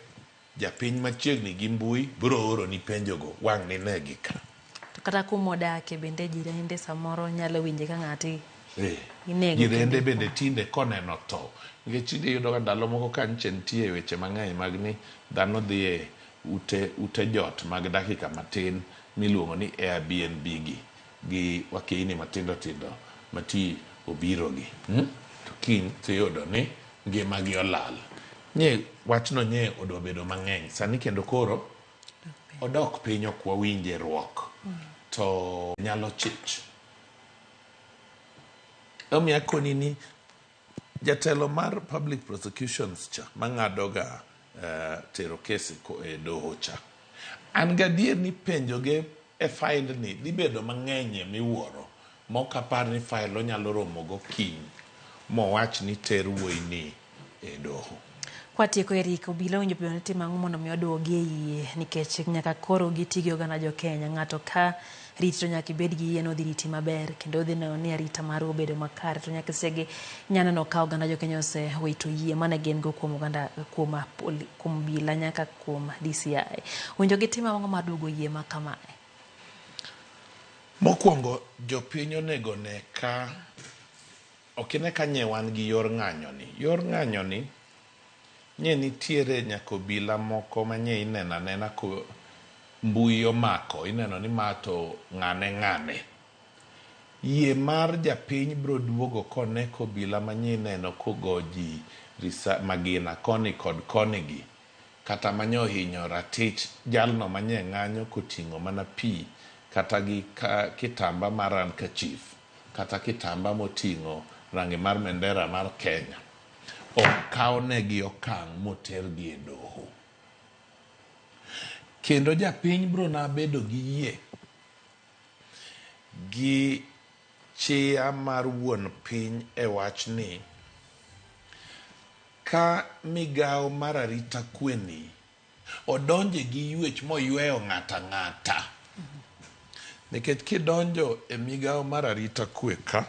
japiny machiegni gi mbui biro oro ni penjogo wang' ninegi ka. To kata kumodake bende jirende samoro nyalo winje ka ng'ati inego. Jirende bende tinde koneno tho. Nikech tinde iyudo ka ndalo moko ka nyiche nitie weche mang'eny mag ni dhano dhi e ute jot mag dakika matin miluongo ni Airbnb gi wakeini matindo tindo mati obiro gi. To kiny tiyudo ni ngimagi olal. Nye wachno nye odwa bedo mang'eny sani kendo koro odok piny ok wawinje ruok to nyalo chich. Omiyo akoni ni jatelo mar public prosecutions cha mang'ado ga tero kesi e doho cha, an gadier ni penjoge e file ni dhi bedo mang'eny miwuoro mok apar ni file onyalo romo go kiny mowach ni ter wuoyi ni e doho. Kwatieko Eric, obila owinjo bed ni timo ang'o mondo mi oduogi e yie nikech nyaka koro giti gi oganda jo Kenya. Ng'ato ka riti to nyaka ibed gi yie ni odhi riti maber kendo odhi neno ni arita maru obedo makare to nyaka segi inya neno ka oganda jo Kenya osewito yie mane gin go kuom oganda kuom kuom obila nyaka kuom DCI. Owinjo gitim ang'o mar duogo yie ma kamae? Mokwongo jopiny onego ne ka ok ine ka nye wan gi yor ng'anyo ni. Yor ng'anyo ni nye nitiere nyaka obila moko ma nye ineno anena ko mbui omako ineno ni ma to ng'ane ng'ane. Yie mar japiny bro duogo kone ka obila ma nye ineno kogo ji magina koni kod koni gi kata manye ohinyo ratich jalno manye ng'anyo koting'o mana pi kata gi kitamba mar handkerchief kata kitamba moting'o rangi mar bendera mar Kenya okawnegi okang' motergi e doho. Kendo japiny bro na bedo gi yie gi chia mar wuon piny e wachni ka migawo mar arita kwe ni odonje gi ywech moyweyo ng'ata ng'ata. Nikech kidonjo e migawo mar arita kwe ka,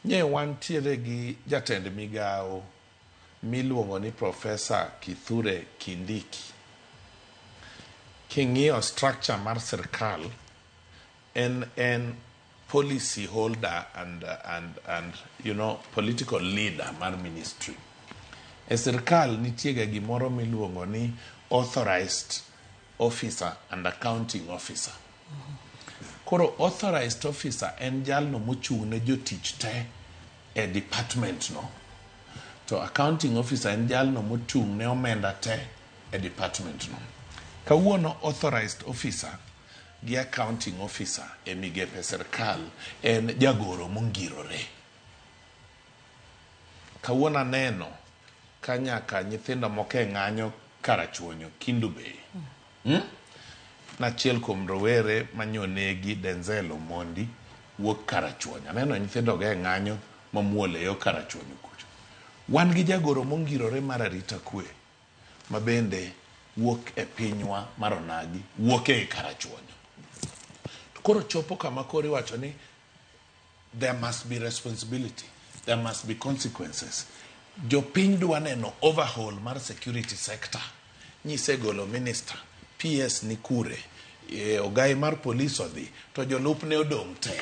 nye wantiere gi jatend migawo miluongo ni Professor Kithure Kindiki. King'iyo structure mar sirkal, en policy holder and you know political leader mar ministry. E sirkal nitie ga gimoro miluongo ni authorized officer and accounting officer. Koro authorized officer en jalno mochung' ne jotich te e department no. To accounting officer en jalno mochung' ne omenda te e department no. Kawuono authorized officer gi accounting officer e migepe sirkal en jagoro mongirore. Kawuono aneno ka nyaka nyithindo moko e ng'anyo Karachuonyo, Kendu Bay. Nachiel kuom rowere manyonegi Denzel Omondi wuok Karachuonyo. Aneno nyithindo go e ng'anyo mamuol e yo Karachuonyo kucho. Wan gi jagoro mongirore mar arita kwe ma bende wuok e pinywa mar Onagi, wuok e Karachuonyo. To koro chopo kama koro iwacho ni there must be responsibility, there must be consequences. Jopiny dwa neno overhaul mar security sector. Nyisegolo minister, PS ni kure, ogai mar polis odhi, to jolupne odong' te.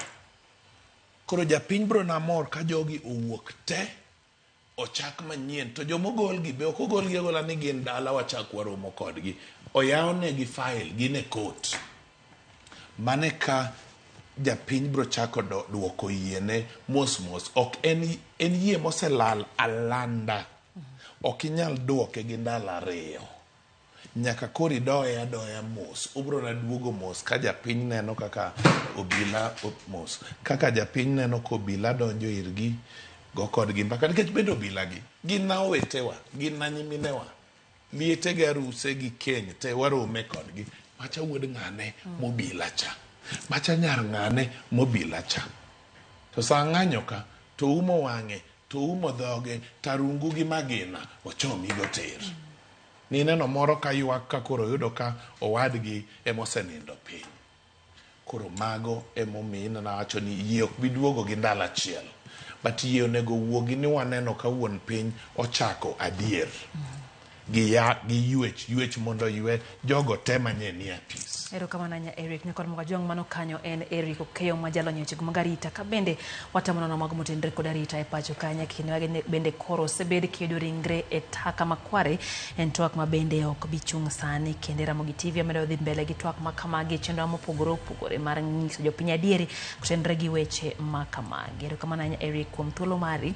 Koro japiny bro namor ka jogi owuok te, ochak manyien, to jomogolgi be ok ogolgi agola ni gin dala wachak waromo kodgi. Oyawnegi file, gin e court. Mane ka japiny bro chako duoko yiene mos mos. Ok en yie moselal alanda. Ok inyal duoke gi ndalo ariyo. Nyaka koro idoye adoya mos. Obro na duogo mos ka japiny neno kaka obila mos. Kaka japiny neno ka obila donjo irgi, go kodgi mbaka. Nikech bende obila gi, gin na owetewa, gin na nyiminewa. Liete gi aruse gi keny te warome kodgi. Macha wuod ng'ane mobila cha. Macha nyar ng'ane mobila cha. To sa ng'anyo ka, to umo wang'e, to umo dhoge, tarungu gi magina, ochomigo tir. Nineno moro ka ywak ka koro yudo ka owadgi emosenindo piny. Koro mago emomiyo ineno awacho ni yie ok bi duogo gi ndalo achiel. But yie onego wuogi ni waneno ka wuon piny ochako adier. Gi ya gi ywech ywech mondo ywe jogo te manye nie apis. Erokamano ahinya Eric. Nyakor Mokajwang' mano kanyo en Eric Okeyo ma jalony e wechego mag arita. Ka bende watamo nono mago motenore kod arita e pacho ka nyaka kinde wagi bende koro osebed kiyudo ringre e taka makware en twak ma bende ok bi chung' sani kendo Ramogi TV medo dhi mbele gi twak ma kamagi e chenro mopogore opogore mar nyiso jopiny adieri kotenore gi weche ma kamagi. Erokamano ahinya Eric kuom thuolo mari.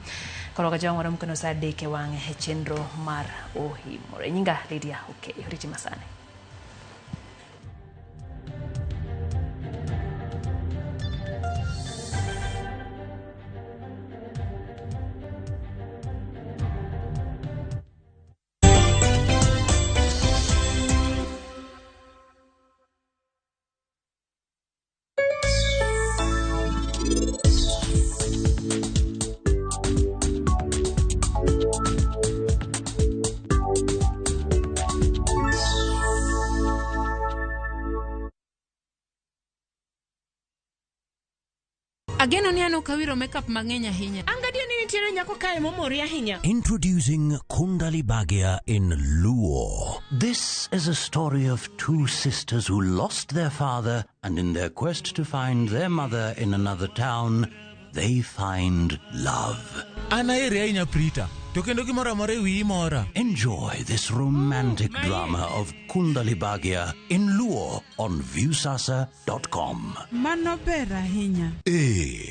Koro Kajwang' warom kendo saa 3 e wang'e e chenro mar Ohimore. Nyinga Lydia Okeyo. Riti masani. Ageno ni an ok awiro makeup mang'eny ahinya. An gadier ni nitiere nyako kae momori ahinya. Introducing Kundali Bhagya in Luo. This is a story of two sisters who lost their father and in their quest to find their mother in another town, they find love. An aheri ahinya Prita, to kendo gimoro amora e wiyi mora. Enjoy this romantic drama of Kundali Bhagya in Luo on Viusasa.com. Mano ber ahinya. Eh.